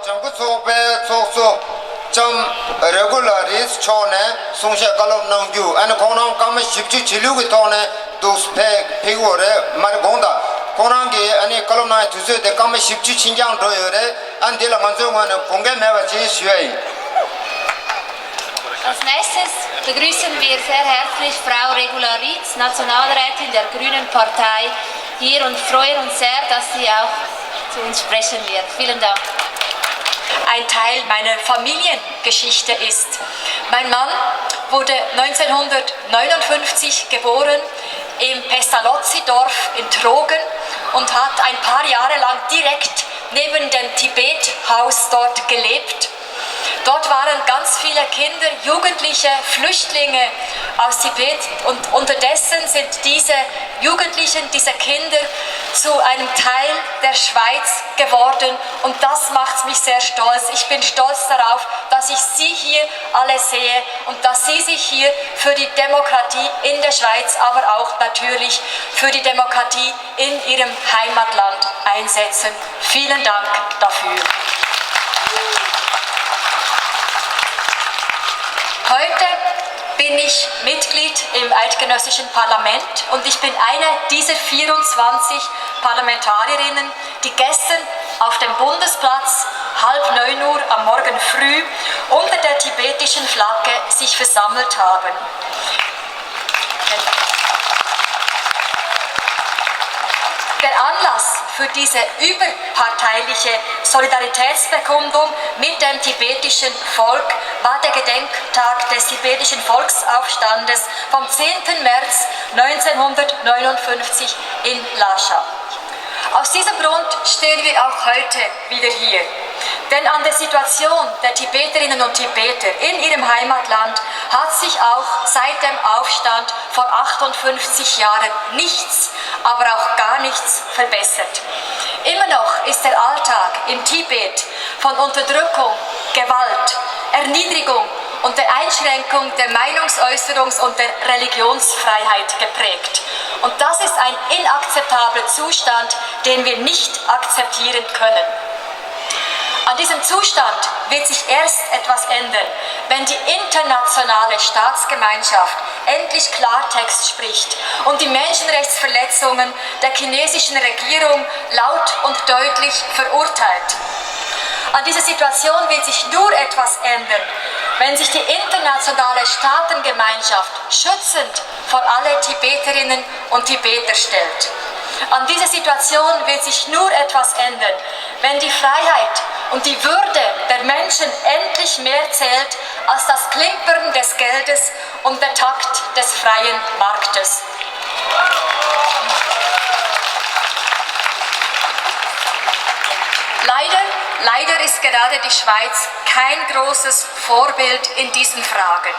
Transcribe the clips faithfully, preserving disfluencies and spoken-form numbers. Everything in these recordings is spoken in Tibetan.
བྱང་ཁུ་ཚོགས་པའི་ཚོགས་གཙོ་ལྕམ་རེ་གུ་ལ་རིས་མཆོག་ནས་གསུང་བཤད་བཀའ་སློབ་གནང་རྒྱུ། ཨ་ནི་ཁོང་རང་སྐར་མ་བཞི་བཅུ་ཇི་ལུགས་ཀྱི་ཐོག་ནས་འདུག་ཕེབས་ཕེབས་ཀྱི་ཡོད་རེད། མ་རེད་དགོངས་དག་ཁོང་རང་གིས་ཨ་ནི་བཀའ་སློབ་གནང་བའི་དུས་ཚོད་དེ་སྐར་མ་བཞི་བཅུ་ཕྱིན་འགྱངས་འགྲོ་ཡོད་རེད། ཨ་འདི་ལ་ང་ཚོའི་ངོས་ནས་དགོངས་འགལ་མེད་པ་ཅིག་ཞུ་ཡ་ཡིན། Als nächstes begrüßen wir sehr herzlich Frau Regula Rietz, Nationalrätin der Grünen Partei, hier und freuen uns sehr, dass sie auch zu uns sprechen wird. Vielen Dank. Ein Teil meiner Familiengeschichte ist. Mein Mann wurde neunzehnhundertneunundfünfzig geboren, im Pestalozzi-Dorf in Trogen, und hat ein paar Jahre lang direkt neben dem Tibet-Haus dort gelebt. Dort waren ganz viele Kinder, Jugendliche, Flüchtlinge aus Tibet, und unterdessen sind diese Jugendlichen, diese Kinder zu einem Teil der Schweiz geworden, und das macht mich sehr stolz. Ich bin stolz darauf, dass ich Sie hier alle sehe und dass Sie sich hier für die Demokratie in der Schweiz, aber auch natürlich für die Demokratie in Ihrem Heimatland einsetzen. Vielen Dank dafür. Heute bin ich Mitglied im eidgenössischen Parlament und ich bin eine dieser vierundzwanzig Parlamentarierinnen, die gestern auf dem Bundesplatz halb neun Uhr am Morgen früh unter der tibetischen Flagge sich versammelt haben. Der Anlass für diese überparteiliche Solidaritätsbekundung mit dem tibetischen Volk war der Gedenktag des tibetischen Volksaufstandes vom zehnten März neunzehnhundertneunundfünfzig in Lhasa. Aus diesem Grund stehen wir auch heute wieder hier. Denn an der Situation der Tibeterinnen und Tibeter in ihrem Heimatland hat sich auch seit dem Aufstand vor achtundfünfzig Jahren nichts, aber auch gar nichts verbessert. Immer noch ist der Alltag im Tibet von Unterdrückung, Gewalt, Erniedrigung und der Einschränkung der Meinungsäußerungs- und der Religionsfreiheit geprägt. Und das ist ein inakzeptabler Zustand, den wir nicht akzeptieren können. An diesem Zustand wird sich erst etwas ändern, wenn die internationale Staatsgemeinschaft endlich Klartext spricht und die Menschenrechtsverletzungen der chinesischen Regierung laut und deutlich verurteilt. An dieser Situation wird sich nur etwas ändern, wenn sich die internationale Staatengemeinschaft schützend vor alle Tibeterinnen und Tibeter stellt. An dieser Situation wird sich nur etwas ändern, wenn die Freiheit und die Würde der Menschen endlich mehr zählt als das Klimpern des Geldes und der Takt des freien Marktes. Leider, leider ist gerade die Schweiz kein großes Vorbild in diesen Fragen.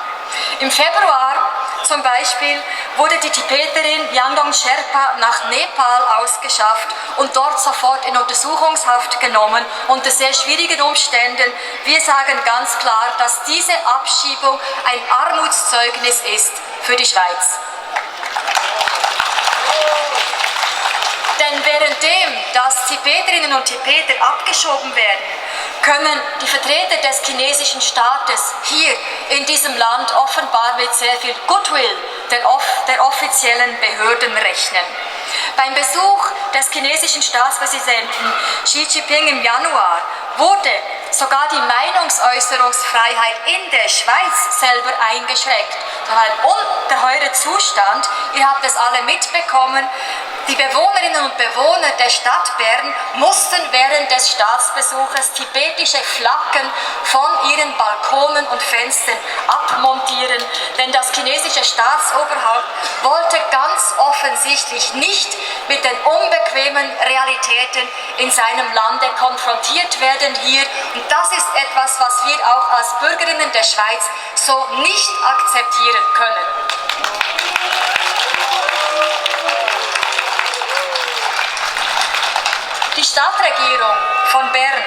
Im Februar zum Beispiel wurde die Tibeterin Yangdong Sherpa nach Nepal ausgeschafft und dort sofort in Untersuchungshaft genommen unter sehr schwierigen Umständen. Wir sagen ganz klar, dass diese Abschiebung ein Armutszeugnis ist für die Schweiz. Denn währenddem, dass Tibeterinnen und Tibeter abgeschoben werden, können die Vertreter des chinesischen Staates hier in diesem Land offenbar mit sehr viel Goodwill der, off-, der offiziellen Behörden rechnen. Beim Besuch des chinesischen Staatspräsidenten Xi Jinping im Januar wurde sogar die Meinungsäußerungsfreiheit in der Schweiz selber eingeschränkt. Das war ein ungeheurer Zustand. Ihr habt es alle mitbekommen. Die Bewohnerinnen und Bewohner der Stadt Bern mussten während des Staatsbesuches tibetische Flaggen von ihren Balkonen und Fenstern abmontieren, denn das chinesische Staatsoberhaupt wollte ganz offensichtlich nicht mit den unbequemen Realitäten in seinem Lande konfrontiert werden hier. Und das ist etwas, was wir auch als Bürgerinnen der Schweiz so nicht akzeptieren können. Die Stadtregierung von Bern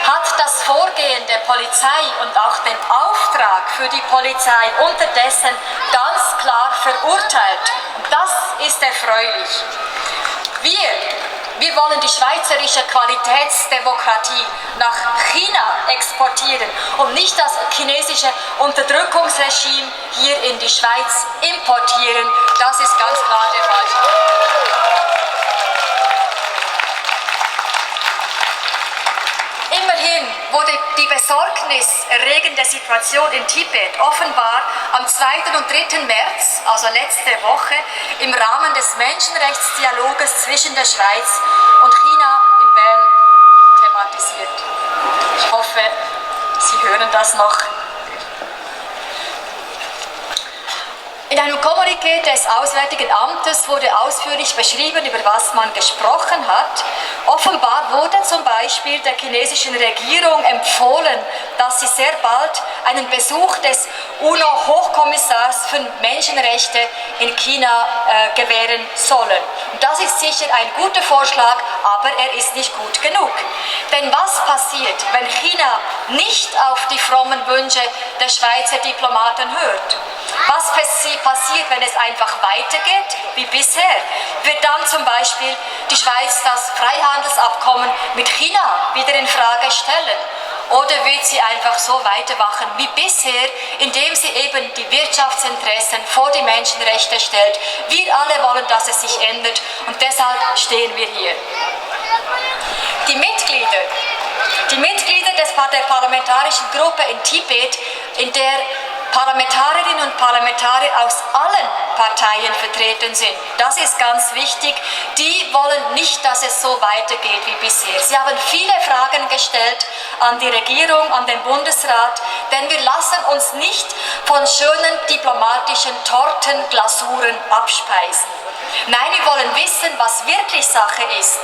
hat das Vorgehen der Polizei und auch den Auftrag für die Polizei unterdessen ganz klar verurteilt. Und das ist erfreulich. Wir, wir Wir wollen die schweizerische Qualitätsdemokratie nach China exportieren und nicht das chinesische Unterdrückungsregime hier in die Schweiz importieren. Das ist ganz klar der Fall. Immerhin wurde die besorgniserregende Situation in Tibet offenbar am zweiten und dritten März, also letzte Woche, im Rahmen des Menschenrechtsdialoges zwischen der Schweiz und China in Bern thematisiert. Ich hoffe, Sie hören das noch. In einem Kommuniqué des Auswärtigen Amtes wurde ausführlich beschrieben, über was man gesprochen hat. Offenbar wurde zum Beispiel der chinesischen Regierung empfohlen, dass sie sehr bald einen Besuch des UNO-Hochkommissars für Menschenrechte in China, äh, gewähren sollen. Und das ist sicher ein guter Vorschlag, aber er ist nicht gut genug. Denn was passiert, wenn China nicht auf die frommen Wünsche der Schweizer Diplomaten hört? Was passi-, passiert, wenn es einfach weitergeht wie bisher? Wird dann zum Beispiel die Schweiz das Freihandelsabkommen mit China wieder in Frage stellen? Oder wird sie einfach so weitermachen wie bisher, indem sie eben die Wirtschaftsinteressen vor die Menschenrechte stellt? Wir alle wollen, dass es sich ändert, und deshalb stehen wir hier. Die Mitglieder, die Mitglieder des, der parlamentarischen Gruppe in Tibet, in der Parlamentarierinnen und Parlamentarier aus allen Parteien vertreten sind, das ist ganz wichtig, die wollen nicht, dass es so weitergeht wie bisher. Sie haben viele Fragen gestellt an die Regierung, an den Bundesrat, denn wir lassen uns nicht von schönen diplomatischen Tortenglasuren abspeisen. Nein, wir wollen wissen, was wirklich Sache ist.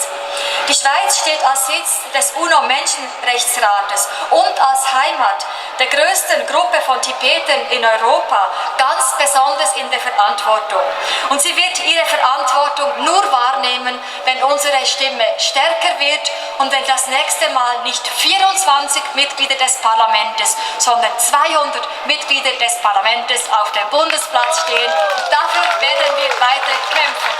Die Schweiz steht als Sitz des UNO-Menschenrechtsrates und als Heimat der grössten Gruppe von Tibetern in Europa ganz besonders in der Verantwortung. Und sie wird ihre Verantwortung nur wahrnehmen, wenn unsere Stimme stärker wird und wenn das nächste Mal nicht vierundzwanzig Mitglieder des Parlaments, sondern zweihundert Mitglieder des Parlaments auf dem Bundesplatz stehen. Und dafür werden wir weiter kämpfen.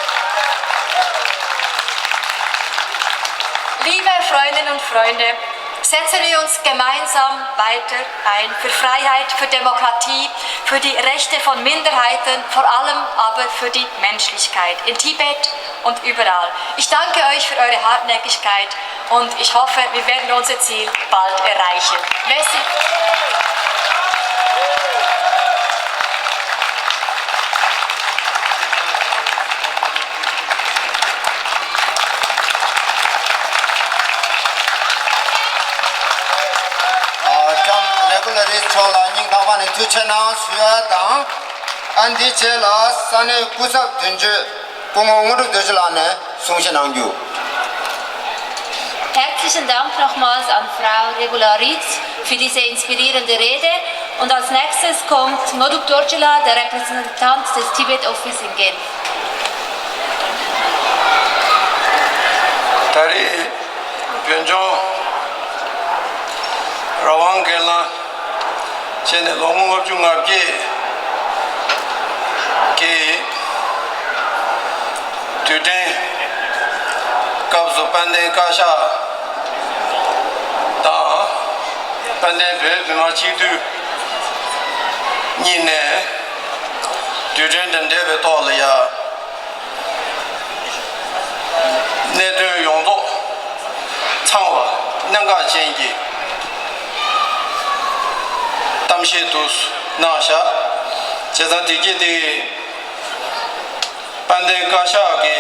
Liebe Freundinnen und Freunde, setzen wir uns gemeinsam weiter ein für Freiheit, für Demokratie, für die Rechte von Minderheiten, vor allem aber für die Menschlichkeit in Tibet und überall. Ich danke euch für eure Hartnäckigkeit und ich hoffe, wir werden unser Ziel bald erreichen. Merci. ཨ། ལྕམ་རེ་གུ་ལ་རིས་མཆོག་ལ་སྙིང་ཐག་པ་ནས་ཐུགས་རྗེ་གནང་ཞུ་ཡ་དང་། ཨ། འདིའི་རྗེས་ལ་ས་གནས་སྐུ་ཚབ་དོན་གཅོད་སྐུ་ངོ་དངོས་གྲུབ་རྡོ་རྗེ་ལགས་ནས་གསུང་བཤད་གནང་རྒྱུ། Herzlichen Dank nochmals an Frau Regula Rietz für diese inspirierende Rede. Und als nächstes kommt Ngodup Dorjila, der Repräsentant des Tibet Office in Genf. ད་རེས་བོད་ལྗོངས་རང་དབང་སྒེར་ལངས་བྱས་ནས་ལོ་ངོ་ལྔ་བཅུ་ང་བརྒྱད་ཀྱི་དུས་དྲན་སྐབས་སུ་དཔལ་ལྡན་བཀའ་ཤག་དང་། དཔལ་ལྡན་བོད་མི་མང་སྤྱི་འཐུས་གཉིས་ནས་དུས་དྲན་དང་འབྲེལ་བའི་ཐོག་ལ་ཡ། གནད་དོན་ཡོངས་རྫོགས་ཚང་བ་གནད་འགག་ཅན་གྱི་གཏམ་བཤད་དུ་གནང་བཞག་བྱས་ཙང་དེ་གྱིས་དེ་དཔལ་ལྡན་བཀའ་ཤག་གི་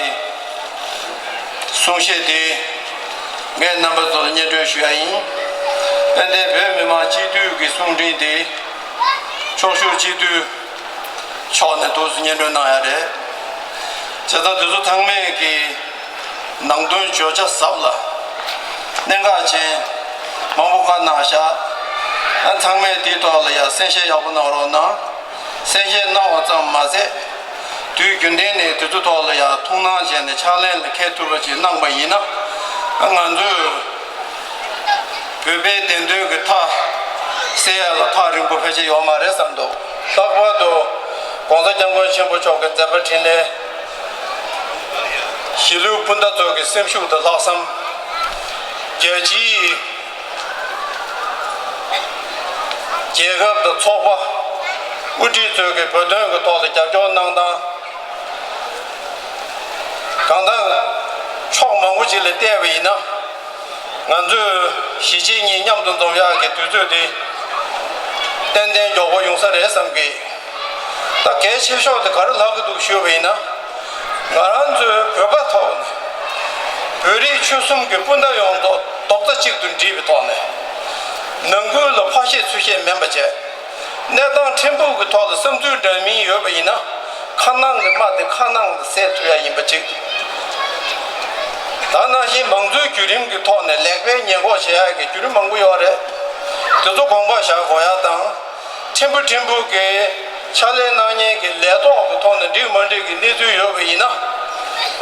གསུང་བཤད་དེ་ངས་རྣམ་པ་ཚོར་སྙན་སྒྲོན་ཞུ་ཡ་ཡིན། དཔལ་ལྡན་བོད་མི་མང་སྤྱི་འཐུས་ཀྱི་གསུང་འཕྲིན་དེ་ཕྱོགས་བཞུགས་སྤྱི་འཐུས་མཆོག་ནས་འདུག་སེ་སྙན་སྒྲོན་གནང་ཡ་རེད། བྱས་ཙང་དེ་ཚོ་ཚང་མས་ཀྱི་ནང་དོན་བརྗོད་བྱ་ཟབ་ལ་གནད་འགག་ཅན་མང་པོ་བཀའ་གནང་བཞག་ཨ། ཚང་མས་དེའི་ཐོག་ལ་ཡ་གསན་བཞེས་ཡག་པོ་གནང་རོགས་གནང་། གསན་བཞེས་གནང་བ་ཙམ་མ་ཟད། དུས་རྒྱུན་ལྡན་ནས་དེ་ཚོ་ཐོག་ལ་ཡང་ཐུགས་སྣང་བྱས་ནས་ཕྱག་ལེན་ལ་འཁེལ་ཐུབ་པ་ཅིག་གནང་པ་ཡིན་ན། ང་ཚོས་བོད་པའི་བདེན་དོན་གྱི་མཐའ་གསལ་ཡ་ལ་ཐག་རིང་པོ་ཕལ་ཆེར་ཡོད་མ་རེད་བསམ་འདུག་ལྷག་པར་དུ་༸གོང་ས་༸སྐྱབས་མགོན་ཆེན་པོ་མཆོག་གི་མཛད་པ་འཕྲིན་ལས་ གཞིས་ལུས་སྤུན་ཟླ་ཚོ་གི་སེམས་ཤུགས་དང་ལྷག་བསམ། རྒྱལ་སྤྱིའི་རྒྱལ་ཁབ་དང་ཚོགས་པ་དབུ་ཁྲིད་ཚོས་ཀྱི་བོད་དོན་གྱི་ཐོག་ལ་རྒྱབ་སྐྱོར་གནང་སྟངས། གང་ལྟར་ཕྱོགས་མང་པོ་ཅིག་ལ་བལྟས་པ་ཡིན་ན། ང་ཚོས་གཞིས་བྱེས་གཉིས་མཉམ་དུ་འཛོམས་ཡག་གི་དུས་ཚོད་དེ་ཏན་ཏན་མགྱོགས་པོ་ཡོང་ས་རེད་བསམ་གི། ད་གལ་ཆེ་ཤོས་དེ་ག་རེ་ལྷག་གི་འདུག་ཞུས་པ་ཡིན་ན། ང་རང་ཚོའི་བོད་པ་ཐོག་ནས་བོད་རིགས་ཆོལ་གསུམ་གྱི་སྤུན་ཟླ་ཡོངས་རྫོགས་རྡོག་རྩ་གཅིག་ཏུ་སྒྲིལ་བའི་ཐོག་ནས། ནང་ཁུལ་ལ་ཕར་བཤད་ཚུར་བཤད་མིན་པ་བྱས། གནས་སྟངས་ཕྲན་བུ་གི་ཐོག་ལ་བསམ་ཚུལ་འདྲ་མིན་ཡོད་པ་ཡིན་ན། ཁ་ནང་གི་རྨ་དེ་ཁ་ནང་ལ་བསལ་ཐུབ་ཡ་ཡིན་པ་གཅིག། ད་ནང་བཞིན་མང་གཙོའི་བརྒྱུད་རིམ་གྱི་ཐོག་ནས་ལེགས་སྤེལ་ཉེས་འགོག་བྱེད་ཡ་གི་བརྒྱུད་རིམ་མང་པོ་ཡོད་རེད། དེ་ཚོ་དགོངས་པ་བཞག་དགོས་ཡ་དང་། ཕྲན་བུ་ཕྲན་བུ་གི་ཕྱག་ལས་གནང་མཁན་གྱི་ལས་ཐོག་གི་ཐོག་ནས་འགྲིག་མ་འགྲིག་གི་གནས་ཚུལ་ཡོད་པ་ཡིན་ན།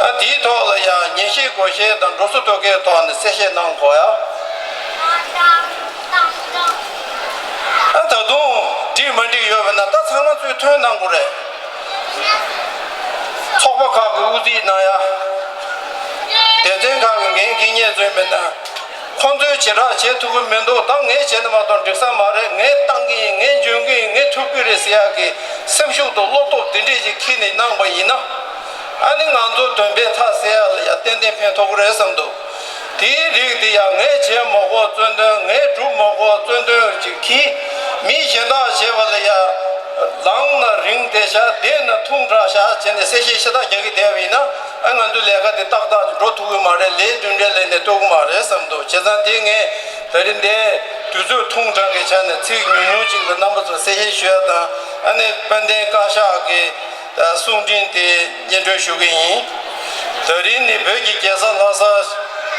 ཨ་དེའི་ཐོག་ལ་ཡང་ཉན་ཤེས་གོ་ཤེས་དང་འགྲོ་སོ་ཐོ་ཁའི་ཐོག་ནས་གསལ་བཤད་གནང་དགོས་ཡ། ཨ་ད་དུང་འགྲིག་མ་འགྲིག་ཡོད་པ་ན་ད་ཚང་མ་ཚུར་ཐོན་གནང་དགོས་རེད། ཚོགས་པ་ཁག་གི་དབུ་ཁྲིད་གནང་ཡ། སྡེ་ཚན་ཁག་གི་འགན་འཁྱེར་མཁན་ཚོས་མེད་ན། ཁོང་ཚོས་བྱེ་བྲག་བྱེད་ཐུབ་ཀྱི་མི་འདུག་ད་ངས་བྱས་ན་མ་གཏོགས་འགྲིག་ས་མ་རེད། ངས་བཏང་གི་ཡིན། ངས་འཇོན་གི་ཡིན། ངས་ཐུབ་ཀྱི་རེད་ཟེར་ཡག་གི་སེམས་ཤུགས་དང་བློ་སྟོབས་དེ་འདྲས་ཅིག་འཁྱེར་ནས་གནང་པ་ཡིན་ན། ཨ་ནི་ང་ཚོ་དོན་ཕན་ཐག་སེལ་ཡག་ལ་ཡ་ཏན་ཏན་ཕན་ཐོགས་ཀྱི་རེད་བསམ་འདུག་དེའི་རིགས་དེ་ཡང་ངས་བྱས་མ་དགོས་བཙོན་དོན། ངས་སྒྲུབ་མ་དགོས་བཙོན་དོན་ཅིག་འཁྱེར། མི་གཞན་དག་བྱས་པ་ལ་ཡ་ལངས་ན་རིང་བསྡད་ཤག་བསྡད་ན་ཐུང་དྲགས་ཤག་བྱས་ནས་གསལ་བཤད་ཤ་སྟག་རྒྱག་གི་བསྡད་པ་ཡིན་ན། ཨ་ང་ཚོའི་ལས་ཀ་དེ་ཏག་ཏག་འགྲོ་ཐུབ་ཀྱི་མ་རེད། ལས་མཐུན་སྒྲིལ་ལས་གནས་ཐུབ་ཀྱི་མ་རེད་བསམ་འདུག་བྱས་ཙང་དེ་ངས་ད་རིང་འདིར་དུས་ཚོད་ཐུང་དྲགས་ཀྱི་ཆ་ནས་ཚིག་ཉུང་ཉུང་ཅིག་ལ་རྣམ་པ་ཚོར་གསལ་བཤད་ཞུ་ཡ་དང་། ཨ་ནི་དཔལ་ལྡན་བཀའ་ཤག་གི་གསུང་འཕྲིན་དེ་སྙན་སྒྲོན་ཞུ་གི་ཡིན། ད་རིང་ནི་བོད་ཀྱི་རྒྱལ་ས་ལྷ་ས།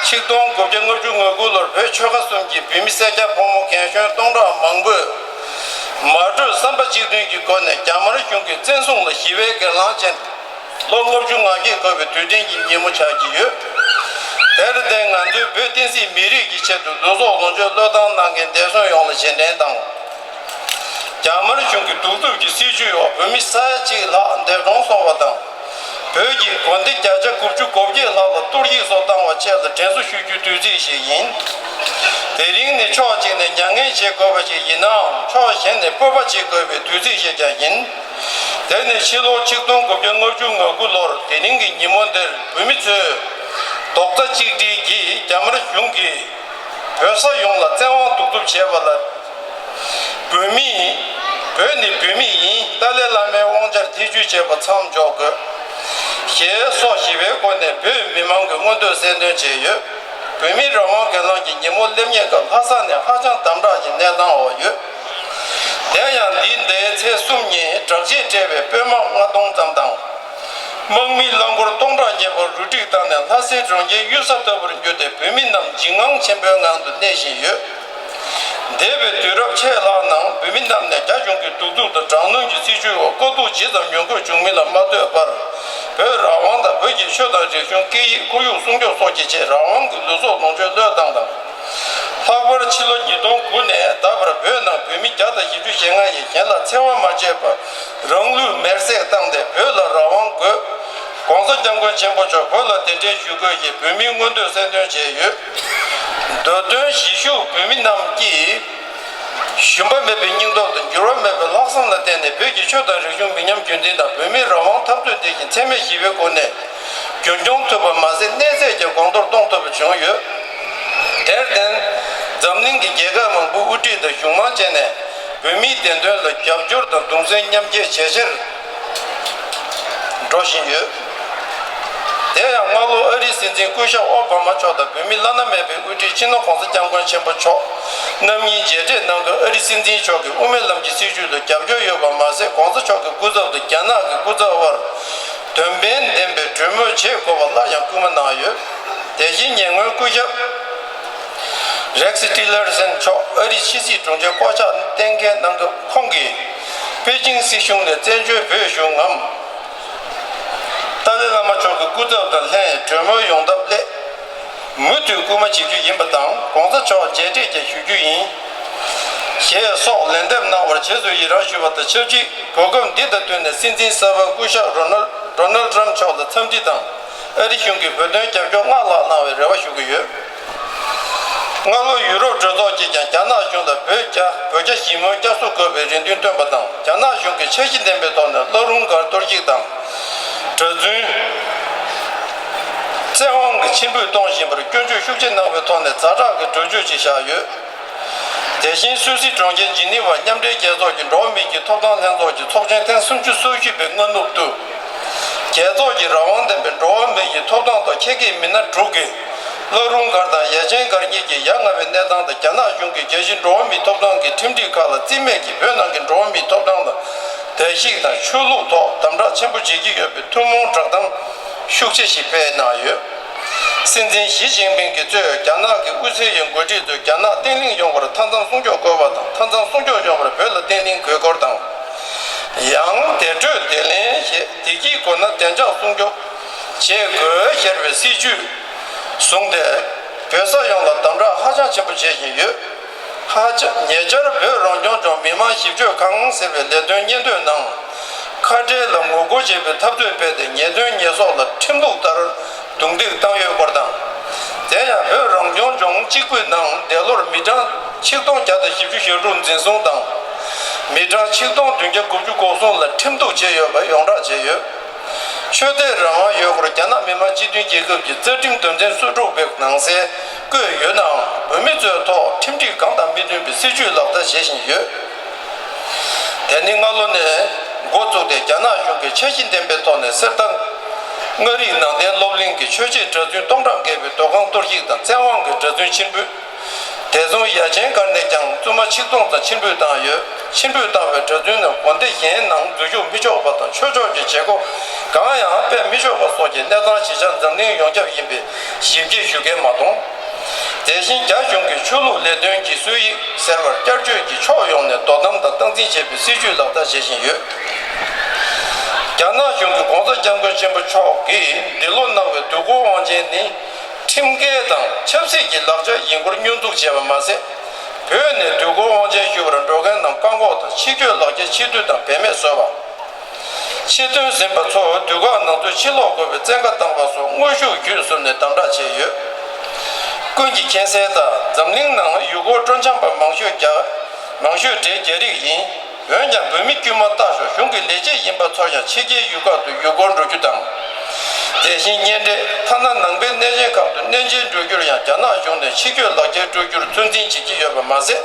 ཆིག་སྟོང་དགུ་བརྒྱ་ལྔ་བཅུ་ང་དགུ་ལོར་བོད་ཆོལ་ཁ་གསུམ་གྱི་བོད་མི་སེར་སྐྱ་ཕོ་མོ་རྒན་གཞོན་སྟོང་ཕྲག་མང་པོས་མ་གྲོས་བསམ་པ་གཅིག་མཐུན་གྱི་སྒོ་ནས་རྒྱ་དམར་གཞུང་གི་བཙན་བཟུང་ལ་ཞི་བའི་སྒེར་ལངས་བྱས། ལོ་ལྔ་བཅུ་ང་བརྒྱད་འཁོར་བའི་དུས་དྲན་གྱི་ཉིན་མོ་ཆགས་ཀྱི་ཡོད། དེར་བརྟེན་ང་ཚོས་བོད་བསྟན་སྲིད་མི་རིགས་ཀྱི་ཆེད་དུ་ལུས་སྲོག་ལོངས་སྤྱོད་བློས་བཏང་གནང་མཁན་འདས་གསོན་ཡོངས་ལ་རྗེས་དྲན་དང་། རྒྱ་དམར་གཞུང་གི་གདུག་རྩུབ་ཀྱི་སྲིད་བྱུས་འོག་བོད་མི་ས་ཡ་གཅིག་ལྷག་འདས་གྲོངས་སོང་བ་དང་། བོད་ཀྱི་དགོན་སྡེ་བརྒྱ་ཆ་དགུ་བཅུ་གོ་བརྒྱད་ལྷག་ལ་གཏོར་བཤིག་སོགས་བཏང་བ་བཅས་ལ་དྲན་གསོ་ཞུ་རྒྱུའི་དུས་ཚིགས་ཤིག་ཡིན། དེ་རིང་ནི་ཕྱོགས་གཅིག་ནས་མྱ་ངན་བྱེད་དགོས་པ་ཞིག་ཡིན་ནའང་། ཕྱོགས་གཞན་ནས་སྤོབས་པ་བྱེད་དགོས་པའི་དུས་ཚིགས་ཤིག་ཀྱང་ཡིན། དེ་ནི་ཕྱི་ལོ་ཆིག་སྟོང་དགུ་བརྒྱ་ལྔ་བཅུ་ང་དགུ་ལོར་དེ་རིང་གི་ཉིན་མོ་འདིར་བོད་མི་ཚོས་རྡོག་རྩ་གཅིག་སྒྲིལ་གྱིས་རྒྱ་དམར་གཞུང་གིས་བོད་ས་ཡོངས་ལ་བཙན་དབང་གདུག་རྩུབ་བྱས་པ་ལ། བོད་མིས། བོད་ནི་བོད་མི་ཡིན། ཏཱ་ལའི་བླ་མའི་དབང་ཆར་ཐེ་བྱུས་བྱས་པ་མཚམས་འཇོག་དགོས། ཞེས་སོགས་ཞི་བའི་སྒོ་ནས་བོད་མི་མང་གི་མངོན་འདོད་གསལ་སྟོན་བྱས་ཡོད། བོད་མིའི་རང་དབང་སྒེར་ལངས་ཀྱི་ཉིན་མོ་སླེབས་མཁན་སྐབས་ལྷ་ས་ནི་ཧ་ཅང་དམ་དྲག་གི་གནས་སྟངས་འོག་ཡོད། དེ་ཡང་འདི་ཟླའི་ཚེས་གསུམ་ཉིན་དྲག་ཆས་སྤྲས་པའི་དཔོན་དམག་ལྔ་སྟོང་ཙམ་དང་། དམག་མིའི་རླངས་འཁོར་སྟོང་ཕྲག་ཉེ་བར་རུ་སྒྲིག་བཏང་ནས་ལྷ་སའི་གྲོང་ཁྱེར་གཡུལ་ས་ལྟ་བུར་གྱུར་ཏེ་བོད་མི་རྣམས་འཇིགས་དངངས་ཆེན་པོའི་ངང་དུ་གནས་བཞིན་ཡོད། འདས་པའི་དུས་རབས་ཕྱེད་ལྷག་ནང་བོད་མི་རྣམས་ནས་རྒྱ་གཞུང་གི་གདུག་རྩུབ་དང་དྲག་གནོན་གྱི་སྲིད་བྱུས་འོག་དཀའ་སྡུག་ཇི་ཙམ་མྱོང་དགོས་བྱུང་མིན་ལ་མ་ལྟོས་པར། བོད་རང་དབང་དང་བོད་ཀྱི་ཆོས་དང་རིག་གཞུང་། སྐད་ཡིག། ཁོར་ཡུག་སྲུང་སྐྱོབ་སོགས་ཀྱི་ཆེད་རང་དབང་གི་ལུས་སྲོག་ལོངས་སྤྱོད་བློས་བཏང་དང་། ལྷག་པར་ཕྱི་ལོ་ཉིས་སྟོང་དགུ་ནས་ད་བར་བོད་ནང་བོད་མི་བརྒྱ་དང་བཞི་བཅུ་ཞེ་ལྔ་ཡིས་གཞན་ལ་འཚེ་བ་མ་བྱས་པར་རང་ལུས་མེར་སྲེག་བཏང་སྟེ་བོད་ལ་རང་དབང་དགོས། ༸གོང་ས་༸སྐྱབས་མགོན་ཆེན་པོ་མཆོག་བོད་ལ་གདན་འདྲེན་ཞུ་དགོས་ཞེས་བོད་མིའི་མངོན་འདོད་གསལ་སྟོན་བྱས་ཡོད། མདོ་དོན་གཞིས་བཞུགས་བོད་མི་རྣམས་ཀྱིས། ཞུམ་པ་མེད་པའི་སྙིང་སྟོབས་དང་འགྱུར་བ་མེད་པའི་ལྷག་བསམ་ལ་བརྟེན་ནས་བོད་ཀྱི་ཆོས་དང་རིག་གཞུང་མི་ཉམས་རྒྱུན་འཛིན་དང་བོད་མིའི་རང་དབང་འཐབ་རྩོད་འདི་བཞིན་འཚེ་མེད་ཞི་བའི་སྒོ་ནས་རྒྱུན་སྐྱོང་ཐུབ་པ་མ་ཟད་གནས་ཚད་ཀྱང་གོང་མཐོར་གཏོང་ཐུབ་པ་བྱུང་ཡོད། དེར་བརྟེན། འཛམ་གླིང་གི་རྒྱལ་ཁབ་མང་པོའི་དབུ་ཁྲིད་དང་གཞུང་མང་བཅས་ནས་བོད་མིའི་བདེན་དོན་ལ་རྒྱབ་སྐྱོར་དང་གདུང་སེམས་མཉམ་སྐྱེད་ཇེ་ཆེར་འགྲོ་བཞིན་ཡོད། དེ་ཡང་སྔ་ལོ་ཨ་རིའི་སྲིད་འཛིན་སྐུ་ཞབས་ཨོ་བྷ་མ་མཆོག་དང་བོད་མིའི་བླ་ན་མེད་པའི་དབུ་ཁྲིད་སྤྱི་ནོར་༸གོང་ས་༸སྐྱབས་མགོན་ཆེན་པོ་མཆོག་རྣམ་གཉིས་མཇལ་འཕྲད་གནང་སྐབས། ཨ་རིའི་སྲིད་འཛིན་མཆོག་གིས་དབུ་མའི་ལམ་གྱི་སྲིད་བྱུས་ལ་རྒྱབ་སྐྱོར་ཡོད་པ་མ་ཟད། ༸གོང་ས་མཆོག་གི་སྐུ་ཚབ་དང་རྒྱ་ནག་གི་སྐུ་ཚབ་དབར་དོན་ཕན་ལྡན་པའི་གྲོས་མོལ་བྱེད་དགོས་པ་སླར་ཡང་སྐུལ་མ་གནང་ཡོད། དེ་བཞིན་ཉེ་སྔོན་སྐུ་ཞབས་རེག་སི་ཊི་ལར་སན་མཆོག་ཨ་རིའི་ཕྱི་སྲིད་དྲུང་ཆེ་བསྐོ་གཞག་གཏན་འཁེལ་གནང་སྐབས། ཁོང་གིས་པེ་ཅིང་སྲིད་གཞུང་ནས་བཙན་བྱོལ་བོད་གཞུང་ངམ། ཏཱ་ལའི་བླ་མ་མཆོག་གི་སྐུ་ཚབ་དང་ལྷན་གྲོས་མོལ་ཡོང་ཐབས་སླད། མུ་མཐུད་སྐུལ་མ་བྱེད་རྒྱུ་ཡིན་པ་དང་། ༸གོང་ས་མཆོག་མཇལ་འཕྲད་ཀྱང་ཞུ་རྒྱུ་ཡིན། ཞེས་སོགས་ལན་འདེབས་གནང་བར་རྗེས་སུ་ཡི་རང་ཞུ་བ་དང་ཆབས་ཅིག་གོ་སྐབས་འདི་དང་བསྟུན་ནས་སྲིད་འཛིན་གསར་པ་སྐུ་ཞབས་རོ་ནལ་ཌོ་ནལ་ཌི་ཊརམ་ཕི་མཆོག་ལ་འཚམས་འདྲི་དང་ ཨ་རི་གཞུང་གིས་བོད་དོན་རྒྱབ་སྐྱོར་སྔར་ལྷག་གནང་བའི་རེ་བ་ཞུ་གི་ཡོད། སྔ་ལོ་ཡུ་རོབ་གྲོས་ཚོགས་ཀྱིས་ཀྱང་རྒྱ་ནག་གཞུང་ལ་བོད་རྒྱ་བོད་རྒྱ་ཞི་མོལ་བསྐྱར་གསོ་དགོས་པའི་རེ་འདུན་བཏོན་པ་དང་། རྒྱ་ནག་གཞུང་གིས་འཆར་གཞི་ལྡན་པའི་ཐོག་ནས་བླ་རུང་སྒར་གཏོར་བཤིག་དང་། གྲྭ་བཙུན་བཙན་དབང་གིས་ཕྱིར་འབུད་གཏོང་བཞིན་པར་སྐྱོན་བརྗོད་ཤུགས་ཆེ་གནང་བའི་ཐོག་ནས་ཛ་དྲག་གི་གྲོས་ཆོད་ཅིག་བཞག་ཡོད། དེ་བཞིན་སུད་སི་གྲོང་ཁྱེར་ཇི་ནི་ཝར་མཉམ་འབྲེལ་རྒྱལ་ཚོགས་ཀྱི་འགྲོ་བ་མིའི་ཐོབ་ཐང་ལྷན་ཚོགས་ཀྱི་ཚོགས་ཆེན་ཐེངས་སུམ་ཅུ་སོ་བཞི་པའི་སྔ་ནུབ་ཏུ། རྒྱལ་ཚོགས་ཀྱི་རང་དབང་ལྡན་པའི་འགྲོ་བ་མིའི་ཐོབ་ཐང་ཐོག་ཁྱད་མཁས་མི་སྣ་དྲུག་གིས། བླ་རུང་སྒར་དང་ཡ་ཆེན་སྒར་གཉིས་ཀྱི་ཡ་ང་བའི་གནས་སྟངས་དང་། རྒྱ་ནག་གཞུང་གིས་རྒྱལ་སྤྱིའི་འགྲོ་བ་མིའི་ཐོབ་ཐང་གི་ཁྲིམས་སྒྲིག་ཁག་ལ་རྩིས་མེད་ཀྱིས་བོད་ནང་གི་འགྲོ་བ་མིའི་ཐོབ་ཐང་ལ་བརྡལ་བཤིག་དང་། ཆོས་ལུགས་ཐོག་དམ་དྲག་ཆེན་པོ་བྱེད་ཀྱི་ཡོད་པའི་ཐུན་མོང་བསྒྲགས་གཏམ་ཤུགས་ཆེ་ཞིག་སྤེལ་གནང་ཡོད། སྲིད་འཛིན་ཞི་ཅིན་ཕིང་གིས་གཙོས་རྒྱ་ནག་གི་དབུས་སའི་ཡང་འགོ་ཁྲིད་ཚོས་རྒྱ་ནག་བརྟན་ལྷིང་ཡོང་བར་མཐའ་མཚམས་སྲུང་སྐྱོབ་དགོས་པ་དང་། མཐའ་མཚམས་སྲུང་སྐྱོབ་ཡོང་བར་བོད་ལ་བརྟན་ལྷིང་དགོས་སྐོར་དང་། ཡང་བདེ་དྲོད་བདེ་ལེན་ཞེས་བདེ་སྐྱིད་དགོས་ན་བདེ་འཇགས་སྲུང་སྐྱོབ་བྱེད་དགོས་ཟེར་བའི་སྲིད་ཇུས་བཟུང་སྟེ། བོད་ས་ཡོངས་ལ་དམ་དྲག་ཧ་ཅང་ཆེན་པོ་བྱེད་བཞིན་ཡོད། ཧ་ཅང་ཉེ་ཆར་བོད་རང་སྐྱོང་ལྗོངས་མི་དམངས་ཞིབ་དཔྱོད་ཁང་ཟེར་བའི་ལས་དོན་སྙན་ཐོའི་ནང་། ཁ་བྲལ་ལ་ངོ་རྒོལ་བྱེད་པའི་འཐབ་རྩོད་སྤེལ་ཏེ། ཉེས་དོན་ཉེས་གསོག་ལ་ཁྲིམས་ལུགས་ལྟར་རྡུང་རྡེག་བཏང་ཡོད་སྐོར་དང་། དེ་ཡང་བོད་རང་སྐྱོང་ལྗོངས་གཅིག་པུའི་ནང་འདས་ལོར་མི་གྲངས་ཆིག་སྟོང་བརྒྱ་དང་བཞི་བཅུ་ཞེ་དྲུག་འཛིན་བཟུང་དང་། མི་གྲངས་ཆིག་སྟོང་བདུན་བརྒྱ་དགུ་བཅུ་གོ་གསུམ་ལ་ཁྲིམས་གཏུག་བྱས་ཡོད་པ་ཡོངས་བསྒྲགས་བྱས་ཡོད། ཆོས་དད་རང་དབང་ཡོད་སྐོར་རྒྱ་ནག་མི་དམངས་སྤྱི་མཐུན་རྒྱལ་ཁབ་ཀྱི་རྩ་ཁྲིམས་དོན་ཚན་སོ་དྲུག་པའི་ནང་གསལ་བཀོད་ཡོད་ནའང་། བོད་མི་ཚོའི་ཐོག་ཁྲིམས་སྒྲིག་གང་དང་མི་མཐུན་པའི་སྲིད་བྱུས་ལག་བསྟར་བྱེད་བཞིན་ཡོད། དེ་ནི་སྔ་ལོ་ནས་འགོ་བཙུགས་ཏེ། རྒྱ་ནག་གཞུང་གིས་འཆར་གཞི་ལྡན་པའི་ཐོག་ནས་གསེར་རྟ་མངའ་རིས་ནང་བསྟན་སློབ་གླིང་གི་ཆོས་བྱེད་གྲྭ་བཙུན་སྟོང་ཕྲག་བརྒལ་བའི་སྡོད་ཁང་གཏོར་བཤིག་དང་། བཙན་དབང་གིས་གྲྭ་བཙུན་ཕྱིར་འབུད། དེ་མཚུངས་ཡ་ཆེན་སྒར་ནས་ཀྱང་བཙུན་མ་ཆིག་སྟོང་ཙམ་ཕྱིར་འབུད་བཏང་ཡོད། ཕྱིར་འབུད་བཏང་བའི་གྲྭ་བཙུན་རྣམས་དགོན་སྡེ་གཞན་ནང་འཛུལ་ཞུགས་མི་ཆོག་པ་དང་། ཆོས་ཕྱོགས་ཀྱི་བྱེད་སྒོ་གང་ཡང་སྤེལ་མི་ཆོག་པ་སོགས་ཀྱི་གནས་སྟངས་ཇི་ཆགས་འཛམ་གླིང་ཡོངས་ཁྱབ་ཡིན་པའི་ཞིབ་དཔྱད་ཞུ་མཁན་མ་མཐོང་། དེ་བཞིན་རྒྱ་གཞུང་གིས་ཆོས་ལུགས་ལས་དོན་གྱི་སྲོལ་ཡིག་ཟེར་བར་བསྐྱར་བཅོས་ཀྱིས་ཕྱོགས་ཡོངས་ནས་དོ་དམ་དང་སྟངས་འཛིན་བྱེད་པའི་སྲིད་བྱུས་ལག་བསྟར་བྱེད་བཞིན་ཡོད། རྒྱ་ནག་གཞུང་གི་༸གོང་ས་༸སྐྱབས་མགོན་ཆེན་པོ་མཆོག་གིས་འདི་ལོ་གནང་བའི་དུས་འཁོར་དབང་ཆེན་ནི། ཁྲིམས་འགལ་དང་ཆབ་སྲིད་ཀྱི་ལག་ཆ་ཡིན་སྐོར་སྙོན་འཛུགས་བྱས་པ་མ་ཟད། བོད་ནས་དུས་འཁོར་དབང་ཆེན་ཞུ་བར་འགྲོ་མཁན་རྣམས་བཀག་འགོག་དང་། ཕྱི་སྐྱོད་ལག་ཁྱེར་ཕྱིར་བསྡུ་དང་བེད་མེད་བཟོ་བ། ཕྱིར་ཐོན་ཟིན་པ་ཚོ་དུས་བཀག་ནང་ཚུད་ཕྱིར་ལོག་དགོས་པའི་བཙན་བཀའ་བཏང་པ་སོགས་དངོས་ཤུགས་བརྒྱུད་གསུམ་ནས་དམ་དྲག་བྱས་ཡོད། ཀུན་གྱིས་མཁྱེན་གསལ་ལྟར། འཛམ་གླིང་ནང་ཡུལ་སྐོར་སྤྲོ་འཆམ་པ་མང་ཤོས་རྒྱ། མང་ཤོས་གྲས་རྒྱ་རིགས་ཡིན། འོན་ཀྱང་བོད་མི་དཀྱུས་མ་ལྟ་ཞོག་གཞུང་གི་ལས་བྱེད་ཡིན་པ་ཚོར་ཡང་ཕྱི་རྒྱལ་ཡུལ་ཁག་ཏུ་ཡུལ་སྐོར་འགྲོ་རྒྱུ་དང་། དེ་བཞིན་གཉེན་འཕྲད། ཐ་ན་ནང་པའི་གནས་ཆེན་ཁག་ཏུ་གནས་མཇལ་འགྲོ་རྒྱུར་ཡང་རྒྱ་ནག་གཞུང་ནས་ཕྱི་སྐྱོད་ལག་ཁྱེར་སྤྲོད་རྒྱུར་ཚོད་འཛིན་བྱེད་ཀྱི་ཡོད་པ་མ་ཟད།